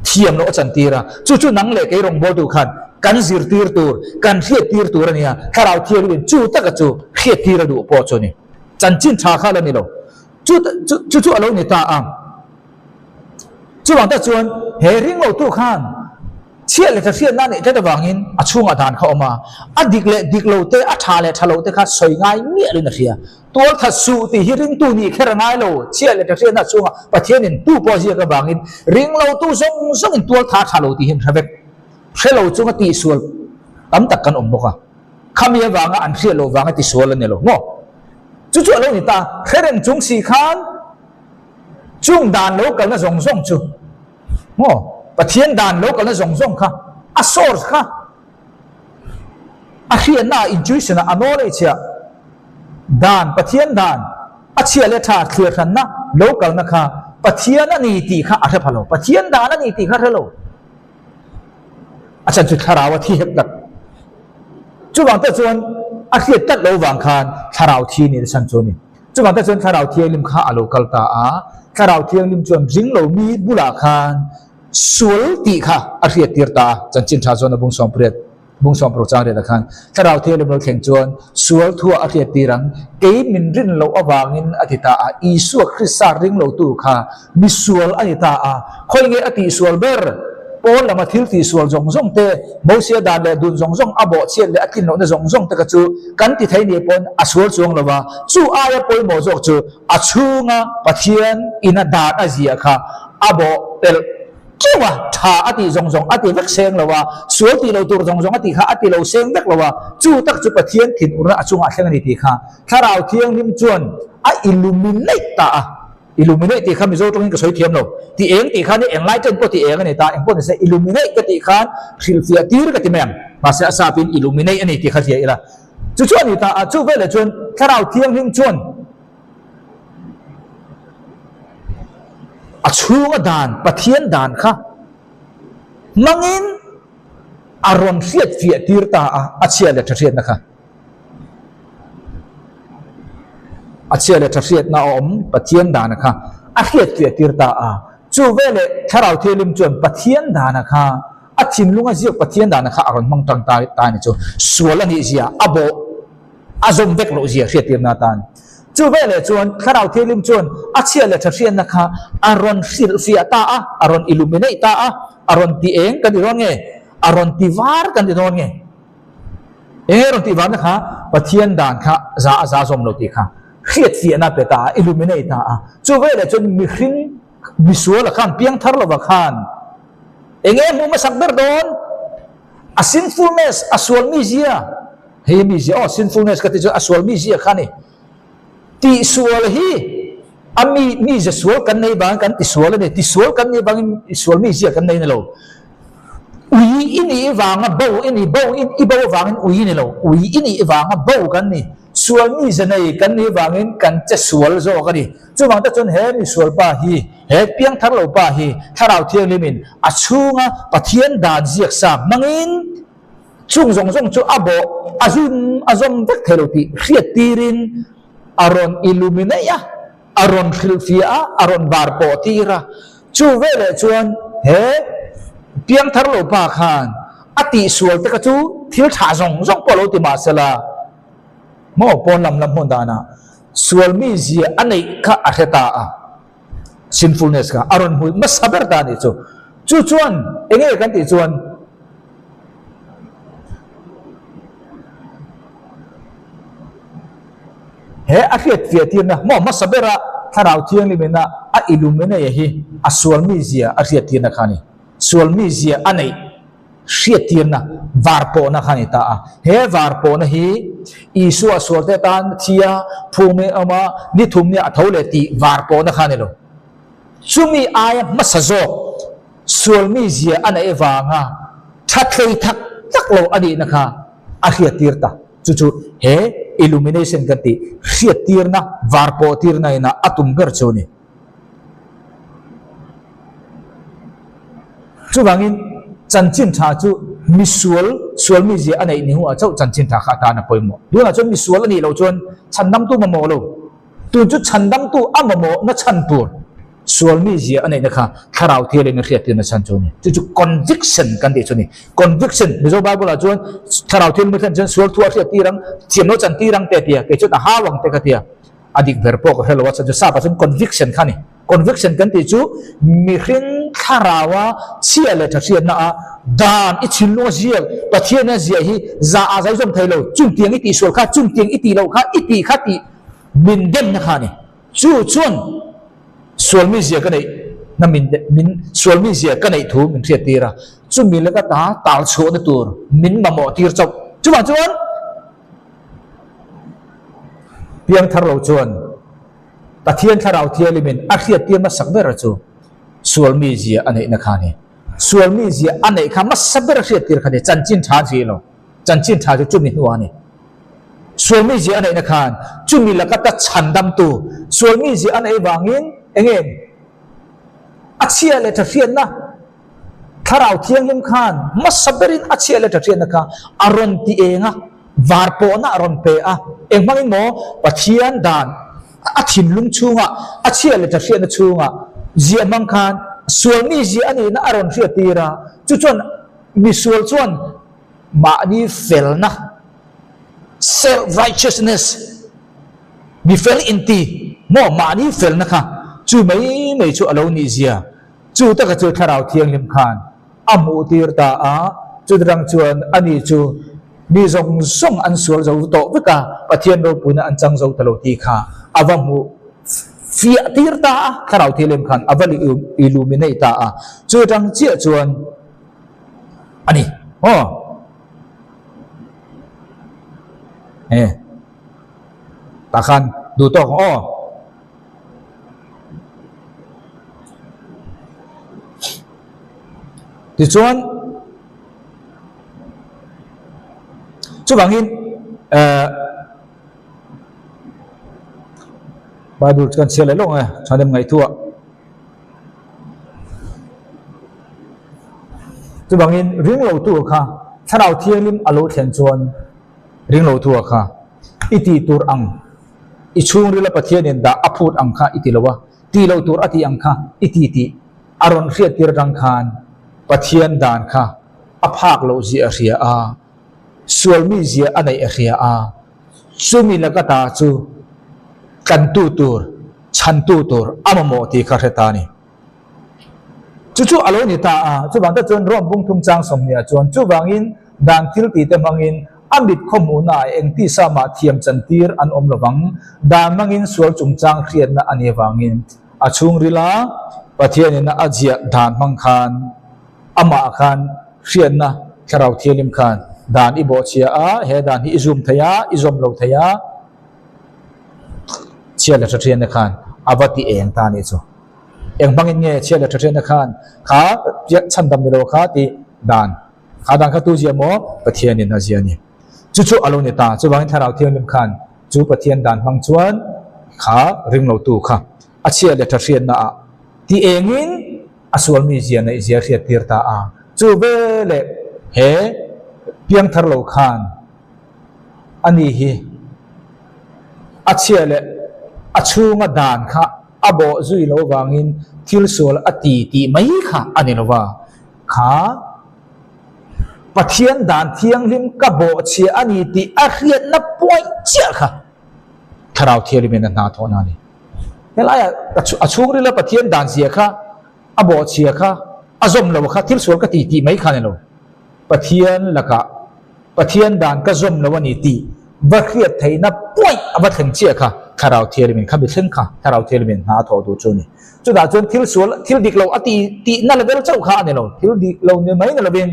thiam loh a chantir a, chu chu nang leh kei rawngbawltu khan kan zirtir tur, kan hriattir tur a nia, Thlarau Thianghlim chu taka chu hriattir a duh pawh chu a ni. Chanchin tha kha la ni lo. Chu chu chu a lo ni ta a. Chuvang tak chuan he ringlotu khan chhiat leh tha hriatna a neih tlat avangin a chhungah dan kha a awm a, a dik leh dik lo te, a tha leh tha lo te kha sawi ngai miah loin a hria. Tual that suh tih hi ringtu nih kher a ngai lo, chhiat leh tha hriatna chhungah Pathianin tu pawh ziak avangin ringlotu zawng zawngin tual tha tha lo tih hi an hre vek. Hre lo chunga tihsual tam tak kan awm bawk a, khami avanga an hriat loh vanga tisual a ni lo maw? Chu chu a lo ni ta, hre reng chung si khan chung dan lo kalna zawng zawng chu maw? Pathian dan lo kalna zawng zawng kha a source kha A hriatna ah intuition ah a knowledge ah dan, Pathian dan, a chhia leh tha thlir hranna lo kalna kha Pathian a ni tih kha a hre pha lo. Pathian dan a ni tih kha a hre lo. A chhan chu thlarau a thi hek tlat. Chuvang te chuan a hriat tlat lo vang khan thlarau thi ni a chhan chu a ni. Chuvang te chuan thlarau thianghlim kha a lo kal ta a, thlarau thianghlim chuan ring lo mi bulah khan Sual tih kha a hriattir ta a, chanchin tha chuan a bung sawmpriat, bung sawmparuk chang riatah khan Thlarau Thianghlim lo thleng chuan sual thuah a hriattir ang, kei min rin loh avangin a ti ta a, Isua Krista ring lotu kha mi sual a ni ta a, khawi nge a tihsual ber? Pawn lama thil tihsual zawng zawng te, Mosia dan leh dun zawng zawng a bawhchhiat leh a tlin lohna zawng zawng te kha chu kan ti thei nih pawn a sual chuang lo va, chu aia pawimawh zawk chu a chhunga Pathian ina dan a ziah kha A bawh pelh teuh a, tha a tih zawng zawng a ti vek seng lo a, sual tih lo tur zawng zawng a tih kha a ti lo seng vek lo a, chu tak chu Pathian thinurna a chungah thleng a ni tih kha Thlarau Thianghlim chuan a illuminate ta a. Illuminate tih kha Mizo tawngin ka sawi thiam lo. Ti eng tih khan hi englai chen pawh ti eng a ni ta, engpawh ni se illuminate ka tih khan hrilhfiah tir ka ti mai ang. Mahse a sapin illuminate a ni tih kha hria ila. Chu chu a ni ta a, chu veleh chuan Thlarau Thianghlim chuan A chhunga dan, Pathian dan kha hmangin a rawn hriat fiah tir ta a, a chhia leh tha hriatna kha. A chhia leh tha hriatna a awm Pathian dana kha a hriat fiah tir ta a. Chu veleh Thlarau Thianghlim chuan Pathian dana kha a thinlunga ziak Pathian dana kha a rawn hmang tang ta a ni chu. Sual a nih zia a bawh. A zawm vek loh zia hriattirna atan. Chu veleh chuan Thlarau Thianghlim chuan a chhia leh tha hriatna kha a rawn hrilhfiah ta a, a rawn illuminate ta a, a rawn ti eng kan ti dawn nge? A rawn ti var kan ti dawn nge? Eng nge rawn tih varna kha? Pathian dan kha za a za zawm lo tih kha hriatfiahna pe ta a, illuminate ta a. Chu veleh chuan mihring. Misuala khan, piangthar lova khan eng nge a hmuh hmasak ber dawn? A sinfulness, a sual mizia, hei mizia aw sinfulness ka tih chuan a sual mizia kha a ni. Tihsual hi a mi mizia sual kan nei vangin kan tisual a ni, tisual kan nih vangin sual mizia kan nei a ni lo. Ui i nih vanga bo i ni, bo i bo avangin ui i ni lo, ui i nih vanga bo kan ni. Sual mizia nei kan nih vangin kan che sual zawk a ni. Chuvang te chuan he misual pa hi, he piangthar lo pa hi Thlarau Thianghlimin a chhunga Pathian dan ziak sa hmangin chung zawng zawng chu a bawh, a zum, a zawm vek thei lo tih hriat tirin a rawn illuminate a, a rawn hrilhfiah a, a rawn bar pawh tir a. Chu veleh chuan he piangthar lo pa khan a tihsual te kha chu thil tha zawng zawng pawh lo ti mah sela, Maw pawn lam lam hmun danah sual mizia a neih kha a hre ta a, sinfulness kha a rawn hmui hmasa ber ta a nih chu. Chu chuan eng nge kan tih chuan he a hriat fiah tirna maw hmasa bera Thlarau Thianghlim ina a illuminate hi a sual mizia a hriat tirna kha a ni. Sual mizia a neih. Hriattirna varpawhna kha a ni ta a. He varpawhna hi Isua sualte tan thi a, phungmei a awm a, ni thum nia a tho leh tih varpawhna kha a ni lo. Chumi aia hmasa zawk sual mizia a neih avanga tha thlei thak tak lo a nihna kha a hriattir ta. Chu chu he illumination kan tih hriattirna varpawhtirna ina a tum ber chu a ni. Chuvangin, chanchin tha chu misual, sual mizia a neih ni hnuah chauh chanchin tha kha atan a pawimawh. Tunah chuan misual a nih loh chuan chhandamtu mamawh lo. Tun chu chhandamtu a mamawhna chhan tur sual mizia a neihna kha thlarau thialin a hriattirna chhan chu a ni. Chu chu conviction kan tih chu a ni. Conviction, Mizo Bible-ah chuan thlarau thialin a thlen chuan sual thu a hriattir ang, thiamlo chantir ang te a ti a, kei chuan a hau ang te ka ti a. A dik ber pawh ka hre lo a, chhan chu sap ah chuan conviction kha a ni. Conviction kan tih chu mihring thlaraua chhia leh tha hriatna a dan i thinlunga ziak, Pathian a ziah hi za ah zai zawm thei lo, chungtiang i tihsual kha, chungtiang i tih loh kha, i tih kha tih min demna kha a ni. Chu chuan sual mizia ka neih na min min sual mizia ka neih thu min hriat tir a, chumi laka ta tal chhuahna tur min mamawh tir chauh. Chuvang chuan. Piangthar lo chuan Pathian Thlarau Thianghlimin a hriattir hmasak ber chu sual mizia a neihna kha a ni. Sual mizia a neih kha hmasa ber a hriattir kha a ni. Chanchin tha an hri lo. Chanchin tha chu chumi hnuah a ni. Sual mizia a neihna khan chumi laka ta chhandamtu sual mizia a neih vangin eng nge a chhia leh tha hriatna Thlarau Thianghlim khan hmasa berin a chhiah leh ṭaṭhiatna kha a rawn ti eng a, var pawhna a rawn pe a. Eng hmangin maw Pathian dan a thinlung chhungah, a chhiah leh ṭaṭhiatna chhungah ziah hmang khan sual mi ziah a nihna a rawn hriattir a. Chu chuan misual chuan mahni felna, self-righteousness, mi fel inti maw mahni felna kha chu mai mai chu a lo nihzia Chu taka chu Thlarau Thianghlim khan a hmuhtir ta a, chutang chuan ani chu mi zawng zawng an sual zo tawh vek a, Pathian ropuina an chang zo ta lo tih kha a va hmuh fiah tir ta a, Thlarau Thianghlim khan a va illuminate ta a, chutang chiah chuan a ni maw? E, tah khan duh tawk ang aw. Tichuan, chuvangin eh Bible chu kan chhiar leh lawk ang e, thahnem ngaihtuah. Chuvangin ringlotu kha Thlarau Thianghlim a lo thlen chuan ringlotu kha i tih tur ang I chhungrila Pathianin dah a phut ang kha i ti lo a, ti lo tur a tih ang kha i ti tih a rawn hriattir atang khan Pathian dan kha a phak loh zia a hria a, sual mi zia a neih a hria a, chumi laka ta chu tlantu tur, chhantu tur a mamawh tih kha hre ta a ni. Chu chu a lo ni ta a, chuvang te chuan Rome bungthum chang sawmhniah chuan chuvangin dan thil tih te hmangin a mit khawhmuhnaah eng tisa mah thiam chantir an awm lovang, dan hmangin sual chungchang hriatna a nih avangin a chhungrila Pathianin a ziah dan hmang khan amah khan hriatna Thlarau Thianghlim khan dan i bawhchhia a, he dan hi i zum thei a, i zawm lo thei a, chhia leh tha thianna khan a va ti eng ta nih chu. Eng hmangin nge chhia leh tha thianna khan kha chhandam ni lo kha tih dan kha dan kha tu zia maw Pathianin a zia a ni. Chu chu a lo ni ta. Chuvangin Thlarau Thianghlim khan chu Pathian dan hmang chuan kha ringlotu kha a chhia leh tha hriatna ah ti engin a sualmi zia neih zia hriat tir ta a. Chu veleh he piangthar lo khan ani hi a chhia leh a chhunga dan kha a bawh zui lo vangin thil sual a ti tih mai kha a ni lo va, kha Pathian dan thianghlim ka bawh chhia a ni tih a hriatna point chiah kha Thlarau Thianghlimin a hna thawhna a ni. Helaiah a chhungrila Pathian dan zia kha a bawh chhia kha a zawm lo kha thil sual ka ti tih mai kha a ni lo. Pathian lakah Pathian dan ka zawm lo a ni tih va hriat theihna point a va thleng chiah kha Thlarau Thianghlimin kha mi thleng kha Thlarau Thianghlimin hna a thawh duh chu a ni. Chutah chuan thil sual thil dik lo a ti tihna level chauh kha a ni lo. Thil dik lo ni mai ni lovin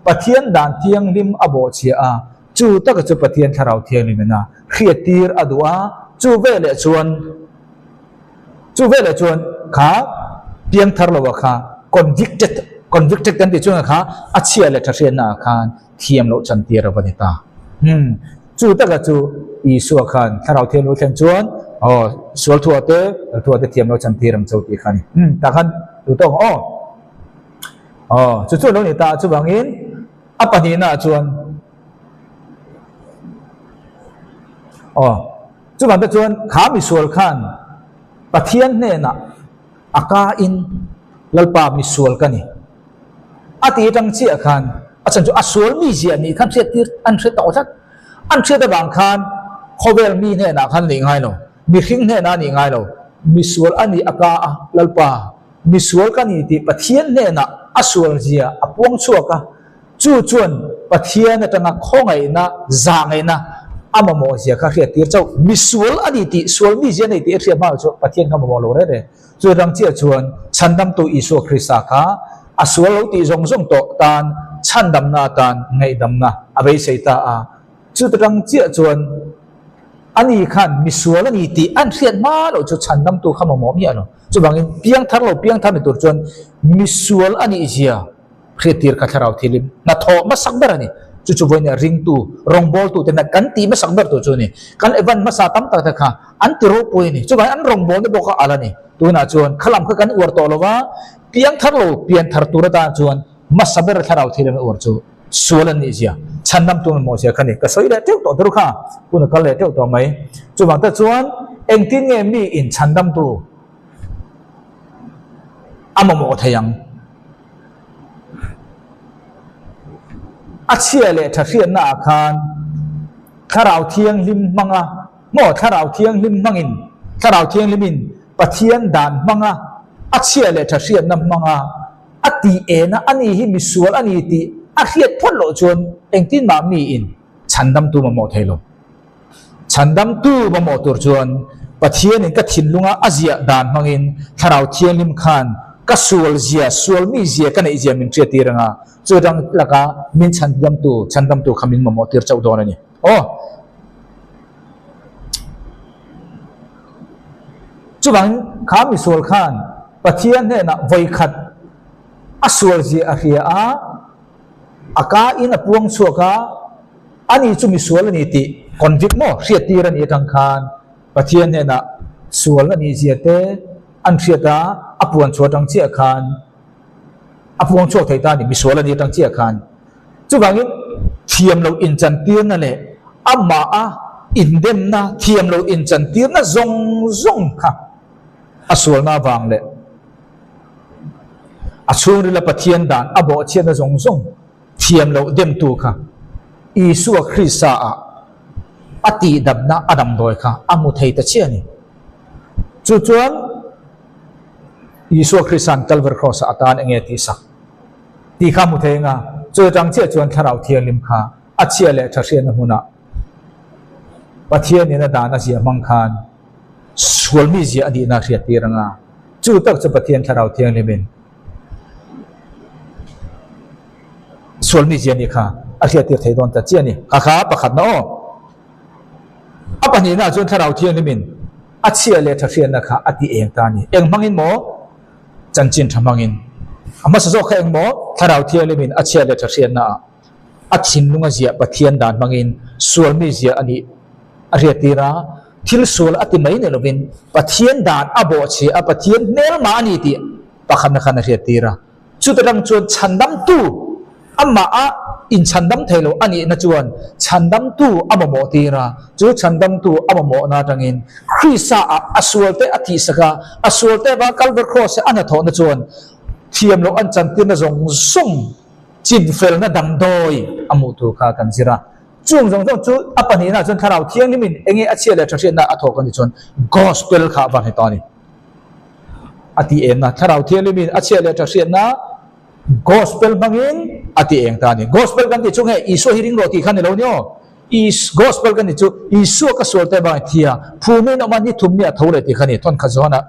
Pathian dan thianghlim a bawhchhia a, chu taka chu Pathian Thlarau Thianghlimin a hriattir a duh a, chu veleh chuan Chu veleh chuan kha piangthar lo ah kha convicted, convicted kan tih chuan kha a chhia leh tha hriatna ah khan thiam loh chantir a va ni ta. Hmm, chu taka chu Isua khan Thlarau Thianghlim lo thlen chuan aw sual thuah te, kal thuah te thiam loh chantir ang cho tih kha a ni. Hmm, tah khan duh tawk ang aw. Aw, chu chu a lo ni ta chuvangin a pahnihna ah chuan aw. Chuvang te chuan kha misual khan Pathian hnenah a ka in Lalpa misual ka ni a ti atang chiah khan a chhan chu a sual mi ziah nih khan hriat tir an hre tawh tlat. An hriat avang khan khawvel mi hnenah khan a nih ngai lo, mihring hnenah a nih ngai lo, misual a nih a ka a Lalpa misual ka ni tih Pathian hnenah a sual zia a puang chhuak a. Chu chuan Pathian atanga khawngaihna, zahngaihna a mamawh zia kha hriat tir chauh. Misual a ni tih, sual mi zia nei tih a hriat hma chu Pathian kha mamawh lo reng reng. Chu rang chiah chuan Chhandamtu Isua Krista kha a sual lo tih zawng zawng tawh tan chhandamna atan ngaihdamna a beisei ta a. Chuta rang chiah chuan ani khan misual a ni tih an hriat hma loh chu Chhandamtu kha mamawh miah lo. Chuvangin piangthar lo piangthar ni tur chuan misual a nih zia Hriattir kha thlarau thilim hnathawh hmasak ber a ni. Chu chu vawiin ringtu, rawngbawltu te na kan tih hmasak ber tur chu a ni. Kan event hmasa tam tak te kha an ti ropui a ni. Chuvangin an rawngbawlna pawh kha al a ni. Tunah chuan khalam kha kan uar tawh lo va, piang thar lo, pian thar tur atan chuan hmasa ber thlarau thilim a uar chu sual an nih zia, chhandam tur an mawh zia kha a ni. Ka sawi leh teuh tawh tur kha, hun a kal leh teuh tawh mai. Chuvang te chuan engtin nge mi in chhandamtu a mamawh thei ang? A chhia leh tha hriatna ah khan Thlarau Thianghlim hmanga maw Thlarau Thianghlim hmangin Thlarau Thianghlimin Pathian dan hmanga a chhia leh tha hriatna hmanga a tih ena a ni hi misual a ni tih a hriat phawt loh chuan engtin mah miin chhandamtu mamawh thei lo. Chhandamtu mamawh tur chuan Pathianin ka thinlunga a ziah dan hmangin Thlarau Thianghlim khan ka sual zia, sual mi zia ka neih zia min hriattir anga chu rang laka min chhandamtu, chhandamtu kha min mamawh tir chauh dawn a ni. Aw. Chuvangin kha misual khan Pathian hnenah vawikhat a sual zia a hria a, A ka in a puang chhuak a, ani chu misual a ni tih convict maw hriattir a nih atang khan Pathian hnenah sual a nih zia te an hriat a, a puan chhuah atang chiah khan a puang chhuak thei ta a ni, misual a nih atang chiah khan. Chuvangin thiam loh inchantirna leh amah a indemna thiam loh inchantirna zawng zawng kha a sualna avang leh A chhungrila Pathian dan a bawhchhiatna zawng zawng thiam loh demtu kha Isua Krista ah a tihdamna a damdawi kha a hmu thei ta chiah a ni. Chu chuan Isua Krista'n Kalvar Kraws ah a tan enge tih sak tih kha a hmu thei anga chu atang chiah chuan Thlarau Thianghlim kha a chhia leh tha hriatna hmunah Pathianin a dan a ziah hmang khan sual mizia a nihna a hriattir anga. Chu tak chu Pathian Thlarau Thianghlimin sual mizia nih kha a hriattir thei dawn ta chiah a ni. Kha kha pakhatna aw. A pahnihna chuan Thlarau Thianghlimin a chhia leh tha hriatna kha a ti eng ta a ni. Eng hmangin maw? Chanchin tha hmangin. A hmasa zawk kha eng maw? Thlarau Thianghlimin a chhia leh tha hriatna ah a thinlung a ziah Pathian dan hmangin sual mi ziah a nih a hriattir a, thil sual a ti mai ni lovin Pathian dan a bawhchhia a, Pathian hmelma a ni tih pakhatna khan a hriattir a. Chuta tang chuan chhandamtu amah a inchhandam thei lo a nihna chuan chhandamtu a mamawh tir a, chu chhandamtu a mamawhna atangin Krista ah a sualte a thihsak a, a sualte avanga Kalvar Kraws a hnathawhna chuan thiam loh an chantirna zawng zawng chinfelna damdawi a hmuh tur kha kan zir a. Chung zawng zawng chu a pahnihna chuan Thlarau Thianghlimin enge a chhia leh tha hriatna a thawk a nih chuan Gospel kha a van hre ta a ni. A ti eng a, Thlarau Thianghlimin a chhia leh tha hriatna Gospel hmangin a ti eng ta a ni. Gospel kan tih chu nge Isua hi ring rawh tih kha ni lo ni aw. Gospel kan tih chu Isua ka sual te vangin thi a, phumin awm a, ni thum ni a tho leh tih kha ni. Thawnkhat Johana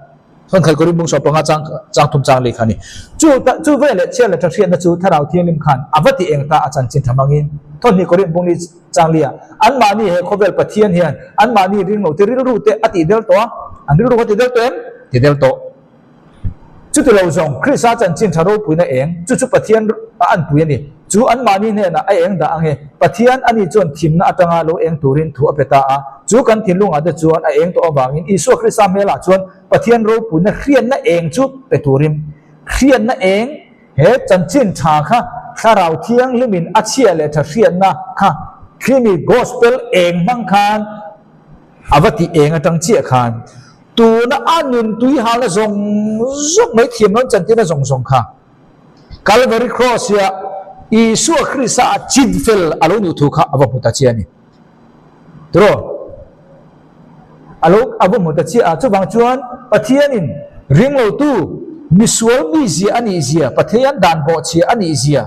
Thawnkhat Korin bung 15 chang chang thum chang leh kha ni. Chu chu ve leh chhia leh tha hriatna chu Thlarau Thianghlim khan a va ti eng ta a chanchin tha hmangin Thawhnih Korin bung ni chang lia anmahni he khawvel Pathian hian anmahni ring lo te rilru te a tih del tawh a, an rilru kha ti del tawh em? Ti del tawh. Chuti lo zawng Krista chanchin tha ropuina eng, chu chu Pathian a anpui a ni. Chu anmahni hnenah a eng dah ang e. Pathian ani chuan thimna atanga lo eng turin thu a pe ta a, chu kan thinlungah te chuan a eng tawh avangin Isua Krista hmelah chuan Pathian ropuina hriatna eng chu pe turin hriatna eng He chanchin tha kha Thlarau Thianghlimin a chhia leh tha hriatna kha Thlimi Gospel eng hmang khan a va tih eng atang chiah khan tuna a nun tui halna zawng zawng mai thiam lo an chantirna zawng zawng kha Calvary Cross hiah Isua Krista a chin fel a lo nuh thu kha a va hmu ta chiah a ni. Tiraw? A lo a va hmu ta chiah a, chuvang chuan Pathianin ringlotu misual mizia a nih zia, Pathian dan bawhchhia a nih zia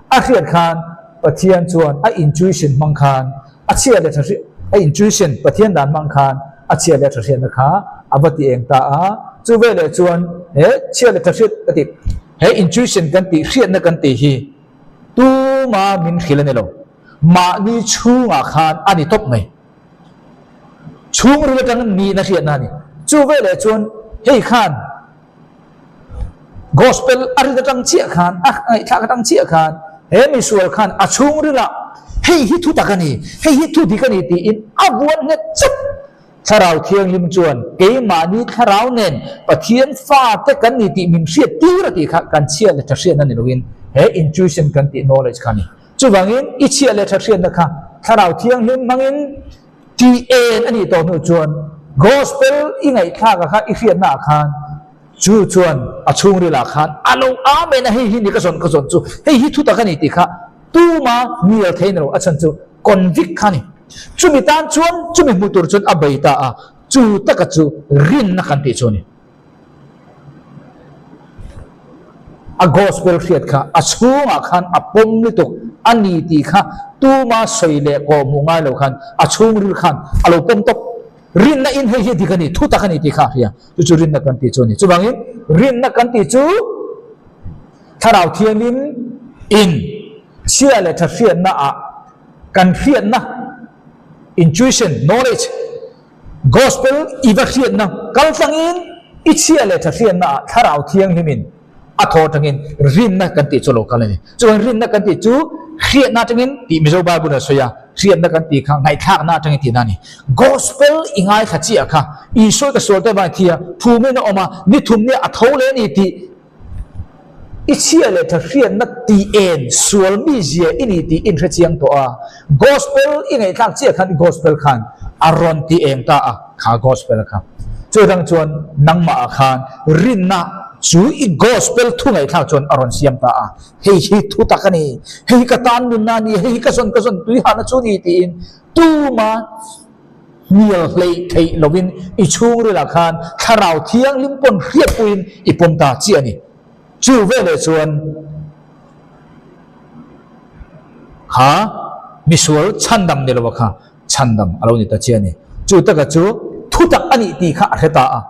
a hriat khan Pathian chuan a intuition hmang khan a chhia leh tha hriat a intuition Pathian dan hmang khan a chhia leh tha hriatna kha a va ti eng ta a, chu veleh chuan he chhia leh tha hriat ka tih he intuition kan tih hriatna kan tih hi tuma min hrilh a ni lo. Mahni chhungah khan a ni tawp mai. Chhungril atangin nihna hriatna a ni. Chu veleh chuan hei khan Gospel a rin atang chiah khan, a ngaihthlak atang chiah khan he misual khan a chhungrilah hei hi thu tak a ni, hei hi thu dik a ni tiin a vuan nghet chat. Thlarau Thianghlim chuan keimahni thlarau nen Pathian fate kan ni tih min hriat tir a tih kha kan chhiat leh tha hriatna ni loin he intuition kan tih knowledge kha a ni. Chuvangin i chhiah leh tha hriatna kha Thlarau Thianghlim hmangin tih en a nih tawh hnu chuan Gospel i ngaihthlak ah kha i hriatna ah khan chu chuan a chhungril ah khan a lo Amen a hei hi ni ka zawn ka zawn chu hei hi thutak a ni tih kha tuma hnial thei ni lo a chhan chu convict kha a ni. Chumi tan chuan chumi hmu tur chuan a bei ta a, chu taka chu rinna kan tih chu a ni. A gospel hriat kha a chhungah khan a pawm lutuk a ni tih kha tuma sawi leh kawh hmuh ngai lo khan a chhungril khan a lo pawm tawp. Rinna in hei hi dik a ni, thu tak a ni tih kha a hria. Chu chu rinna kan tih chu a ni. Chuvangin rinna kan tih chu Thlarau Thianghlim in chhia leh tha hriatna ah kan hriatna, intuition, knowledge, Gospel i va hriatna kal tlangin i chhia leh tha hriatna ah Thlarau Thianghlimin a thaw atangin rinna kan tih chu a lo kal a ni. Chuan rinna kan tih chu hriatna atangin tih Mizo Bible a sawi a, hriatna kan tih kha ngaihthlakna atangin tihna a ni. Gospel i ngaithla chiah kha Isua ka sual te vang i thi a, phumin a awm a, ni thum nia a tho leh a ni tih I chhia leh tha hriatna tih en sual mizia i ni tih in hre chiang tawh a, Gospel i ngaihthlak chiah khan i Gospel khan a rawn ti eng ta a, kha Gospel kha. Chutang chuan nangmah ah khan rinna chu i Gospel thu ngaihthlak chuan a rawn siam ta a, hei hi thu tak a ni, hei hi ka tan nunna a ni, hei hi ka zawn ka zawn tui hahna chu a ni tiin tuma hnial hleih theih lovin i chhungrilah khan Thlarau Thianghlim pawn hriatpuiin i pawm ta chiah a ni. Chu veleh chuan kha misual chhandam ni lova kha chhandam a lo ni ta chiah a ni. Chu taka chu thutak a nih tih kha a hre ta a.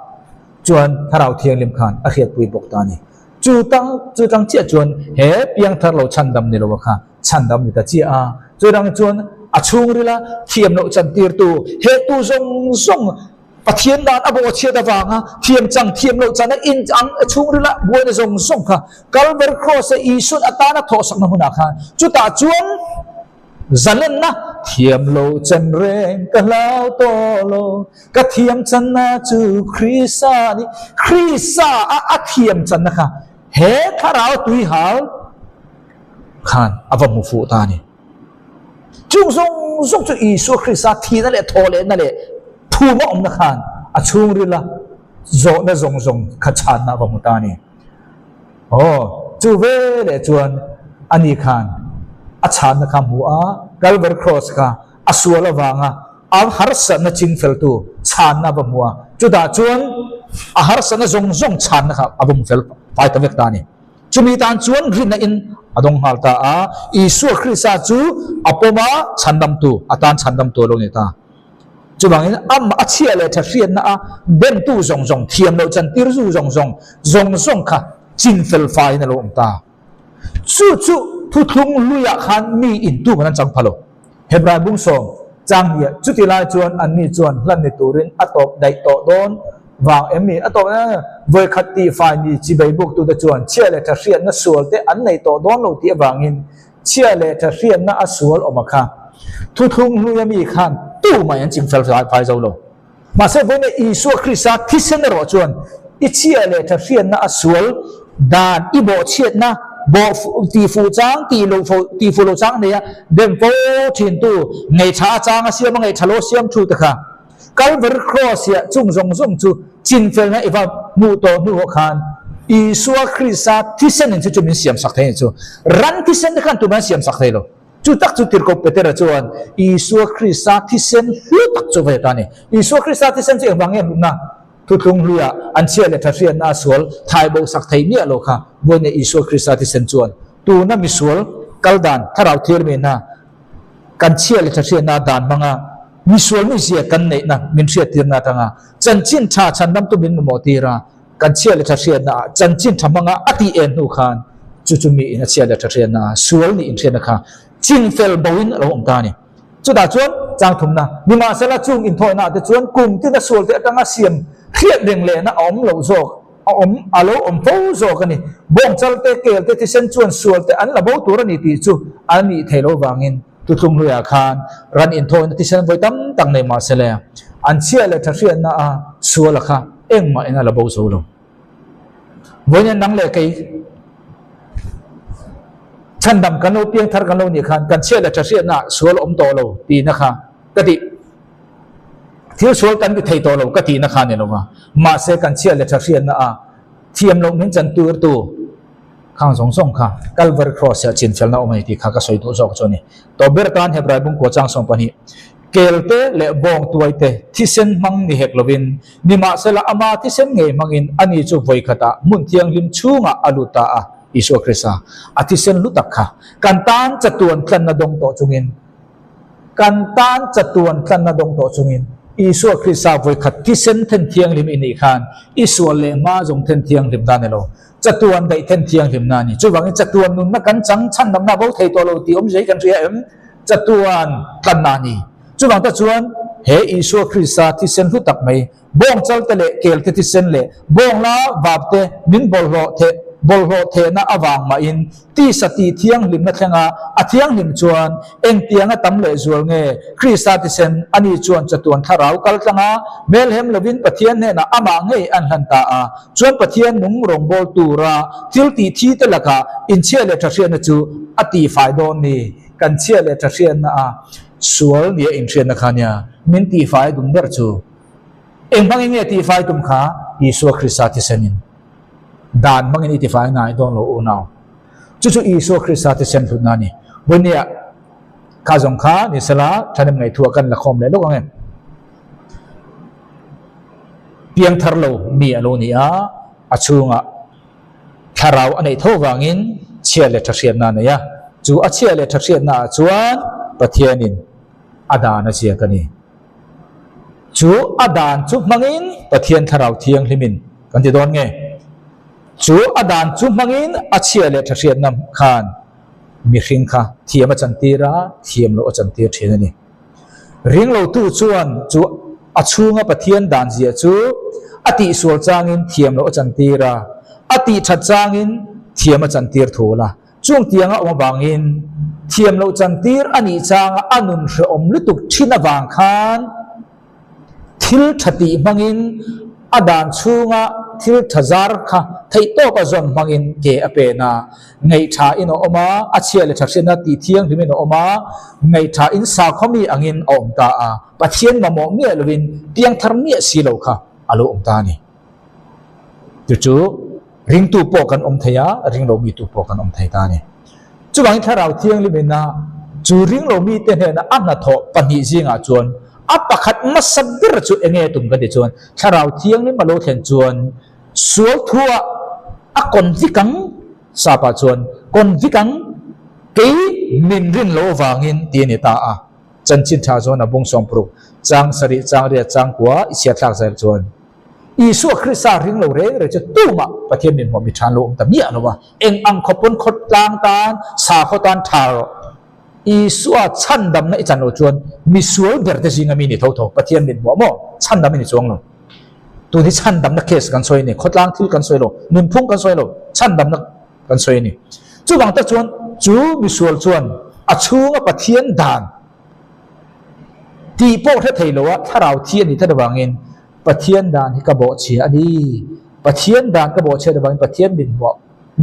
Chuan Thlarau Thianghlim khan a hriatpui bawk ta a ni. Chu tang chu tang chiah chuan he piangthar lo chhandam ni lo a kha chhandam ni ta chiah a. Chu dang chuan a chhungrila thiam loh chantirtu hehtu zawng zawng Pathian dan a bawhchhiat avanga thiam chang thiam loh chan a in ang chhungrila buaina zawng zawng kha Kalvari Kraws a Isuan atana thawhsakna hunah khan chutah chuan zalenna thiam lo chan reng ka hlau tawh lo ka thiam channa chu Krista a ni Krista a a thiam channa kha he thlarau tuihal khan a va hmu fuh ta a ni. Chung zawng zawng chu Isua Krista thihna leh thawh lehna leh thuma awmna khan a chhungrila zawhna zawng zawng kha chhanna a va hmu ta a ni. Aw, chu ve leh chuan ani khan a chhanna kha hmu a, Calvary Cross kha a sual avanga a harsatna chingfeltu chhanna a va hmu a, chutah chuan a harsatna zawng zawng chhanna kha a va hmu fel fai ta vek ta a ni. Chumi tan chuan rinna in a dawng nghal ta a, Isua Krista chu a pawm a, chhandamtu atan chhandamtu a lo ni ta. Chuvangin amah a chhia leh tha hriatna a bentu zawng zawng, thiam loh chantir zu zawng zawng, zawng zawng kha chin fel faiin a lo awm ta. Chu chu thuthlung luiah khan mi intu man an chang pha lo. Hebrai bungsawm chang hniah chuti lai chuan anni chuan hlan ni turin a tawp daih tawh dawn vang em ni? A tawp daih vawi khat tihfai ni chibei buktute chuan chhia leh tha hriatna sual te an nei tawh dawn lo tih avangin chhia leh tha hriatna a sual awm a kha. Thuthlung hluia mi khan tu mai an chingfel fai zo lo. Mahse vawiin Isua Krista thisen erawh chuan i chhia leh tha hriatna a sual dan i bawhchhiatna bawh tihfuh chang tih loh fo tihfuh loh chang neia dem fo thintu ngeihtha a chang a siam a ngeihtha lo siam thu te kha Calvary Cross hiah chung zawng zawng chu chinfelna i va hmuh tawh hnu ho khan Isua Krista thisen in chu chu min siam sak thei a ni chu. Ran thisen te khan tumah an siam sak thei lo. Chu tak chu Tirhkoh Petera chuan Isua Krista thisen hlu tak chu ve ta a ni. Isua Krista thisen chu engvang nge hlutna? Thuthlung hluiah an chhia leh tha hriatna a sual thai bo sak thei miah lo kha vawiin Isua Krista thisen chuan tuna misual kal dan thlarau thirmina kan chhia leh tha hriatna dan hmanga misual mizia kan neihna min hriattirna atanga chanchin tha chhandamtu min mamawh tir a. Kan chhia leh tha hriatna ah chanchin tha hmanga a tih en hnu khan chu chu mi in a chhia leh tha hriatna ah sual nih inhriatna kha chin fel bo in a lo awm ta a ni. Chutah chuan chang thumna nimahsela chung inthawihna ah te chuan kum tina sual te atanga siam hriat reng lehna a awm lo zawk a awm a lo awm fo zawk a ni. Bawngchal te kel te thisen chuan sual te an la bo tur a ni tih chu an nih theih lo vangin Thuthlung hluiah khan ran inthawina thisen vawi tam tak nei mah se le, an chhia leh tha hriatna a suala kha engmah in a la bo zo lo. Vawiin nang leh kei chhandam kan lo piang thar kan lo nih khan kan chhia leh tha hriatna ah sual awm tawh lo tihna kha ka tih. Thil sual kan ti thei tawh lo ka tihna kha a ni lo va, mahse kan chhia leh tha hriatna a thiam loh min chantir tu Khang zawng zawng kha Calvary Cross ah chinfelna awm a ni tih kha ka sawi duh zawk chu a ni. Tawp ber tan Hebrai bungkua chang 12, Kelte leh bawng tuaite thisen hmang ni hek lovin, nimahsela ama thisen ngei hmangin ani chu vawi khatah hmun thianghlim chhungah a lut ta a, Isua Krista a thisen lu tak kha kan tan chatuan tlanna dawng tawh chungin, Kan tan chatuan tlanna dawng tawh chungin Isua Krista vawi khat thisen then thianghlim i nih khan i sual leh hma zawng then thianghlim ta ni lo. Chatuan daih then thianghlimna a ni. Chuvangin chatuan nunna kan chang chhandamna bo thei tawh lo tih awmzia hi kan hria em? Chatuan tlanna a ni. Chuvang ta chuan he Isua Krista thisen hlu tak mai, bawngchal te leh kel te thisen leh bawngla vap te min bawlhhlawh theh bawlhhlawh thehna avang mahin tisa tih thianghlimna thlenga a thianghlim chuan engtianga tam leh zual nge Krista thisen ani chuan chatuan thlarau kal tlanga hmelhem lovin Pathian hnenah amah ngei an hlan ta a. Chuan Pathian nung rawngbâwl tura thil tih thi te lakah inchhia leh tha hriatna chu a tihfai dawn ni. Kan chhia leh tha hriatna a sual nia inhriatna kha nia min tihfai dum ber chu. Eng hmangin nge tihfai tum kha? Isua Krista thisenin. Dan hmangin i tifai ngai dawn lo unau. Chu chu Isua Krista thisen hlutna a ni. Vawinia kha zawng kha ni sela thahnem ngaihthua kan la khawm leh lawk ang em? Piangthar lo mi a lo ni a, a chhungah thlarau a neih tho vangin chhia leh tha hriatna a nei a. Chu a chhia leh tha hriatnaah chuan Pathianin a dan a ziak a ni. Chu a dan chu hmangin Pathian Thlarau Thianghlimin. Kan ti dawn nge? Chu a dan chu hmangin a chhia leh tha hriatna khan mihring kha thiam a chantir a, thiam loh a chantir thin a ni. Ringlotu chuan chu a chhunga Pathian dan zia chu a tihsual changin thiam loh a chantir a, a tihthat changin thiam a chantir thul a. Chung tianga awm avangin thiam loh chantir a nih changa a nun hrehawm lutuk thin avang khan thil tha tih hmangin a dan chhunga thil tha zar kha theihtawp a zawn hmangin ke a pen a, ngaihtha in a awm a, a chhia leh tha hriatna tih thianghlimin a awm a, ngaihtha in sakhaw mi angin a awm ta a, Pathian mamawh miah lovin piangthar miah si lo kha a lo awm ta a ni. Chu chu ringtu pawh kan awm thei a, ringlo mitu pawh kan awm thei ta a ni. Chuvangin Thlarau Thianghlim ina chu ringlo mite hnena a hnathawh pahnih zingah chuan a pakhat hmasa ber chu eng nge tum kan tih chuan Thlarau Thianghlim a lo thlen chuan sual thuah a convict ang, sapa chuan convict ang, kei min rin loh avangin ti a ni ta a. Chanchin tha chuan a bung sawmpruk chang sarih chang riat chang kua i chhiat thlak zel chuan Isua Krista ring lo reng reng chu tumah Pathian min hmuh mi than lo awm ta miah lo a, eng ang khaw pawn khaw tlang tan sakhaw tan tha rawh. Isua chhandamna i chan lo chuan misual ber te zinga mi ni tho tho Pathian min hmuh maw chhandam i ni chuang lo. Tun hi chhandamna case kan sawi a ni, khawtlang thil kan sawi lo, nunphung kan sawi lo, chhandamna kan sawi a ni. Chuvang tak chuan chu misual chuan a chhunga Pathian dan tih pawh hre thei lo a, thlarau thi a nih tlat avangin Pathian dan hi ka bawhchhia a ni. Pathian dan ka bawhchhiat avangin Pathian min hmuah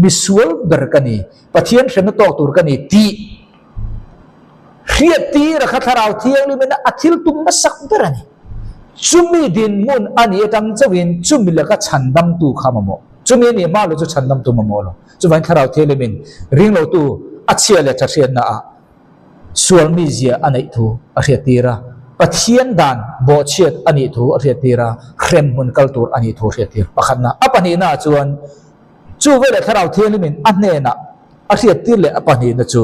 misual ber ka ni, Pathian hremna tawk tur ka ni tih hriattir a kha thlarau thianghlim in a thil tum hmasak ber a ni. Chumi dinhmun a nih atang chauhin chumi laka chhandamtu kha mamawh. Chumi a nih hma lo chu chhandamtu mamawh lo. Chuvangin thlarau thianghlim in ringlotu a chhia leh tha hriatna ah sual mizia a neih thu a hriattir a, Pathian dan bawhchhiat a nih thu a hriattir a, hremhmun kal tur a nih thu a hriattir. Pakhatna, a pahnihna ah chuan chu veleh Thlarau Thianghlimin a hnenah a hriattir leh a pahnihna chu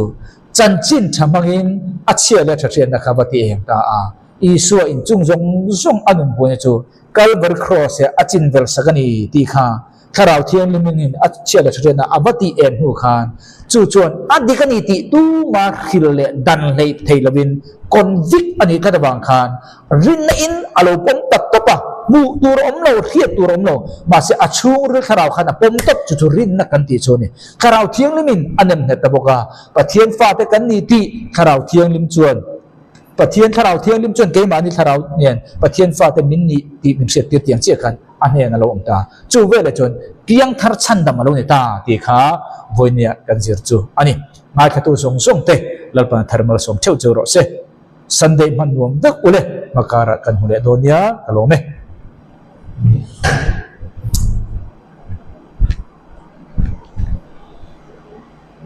chanchin tha hmangin a chhia leh tha hriatna kha va ti eng ta a. Isua in chung zawng zawng a nun buaina chu Kalvari Kraws ah a chinvel sak a ni tih kha Thlarau Thianghlimin a chhiat leh ṭhathiatna a va tih em hnu khan chu chuan a dik a ni tih tuma hril leh dan hleih thei lovin convict a nih tlat avang khan rinna in a lo pawm tak tawp a, hmuh tur a awm lo, hriat tur a awm lo, mahse a chhungril thlarau khan a pawm tawp chu chu rinna kan tih chu a ni. Thlarau Thianghlimin a nem nghet ta bawk a, Pathian fate kan ni tih Thlarau Thianghlim chuan Pathian Thlarau Thianghlim chuan keimahni thlarau nen Pathian fate min nih tih min hriattir tiang chiah khan a hnen a lo awm ta. Chu veleh chuan piangthar chhandam a lo ni ta tih kha vawinia kan zir chu a ni. Ngaithlatu zawng zawng te Lalpan thar malsawm theuh cheu rawh se. Sunday hman nuam vek ule hmakarah kan hmu leh dawn nia ka lawm e.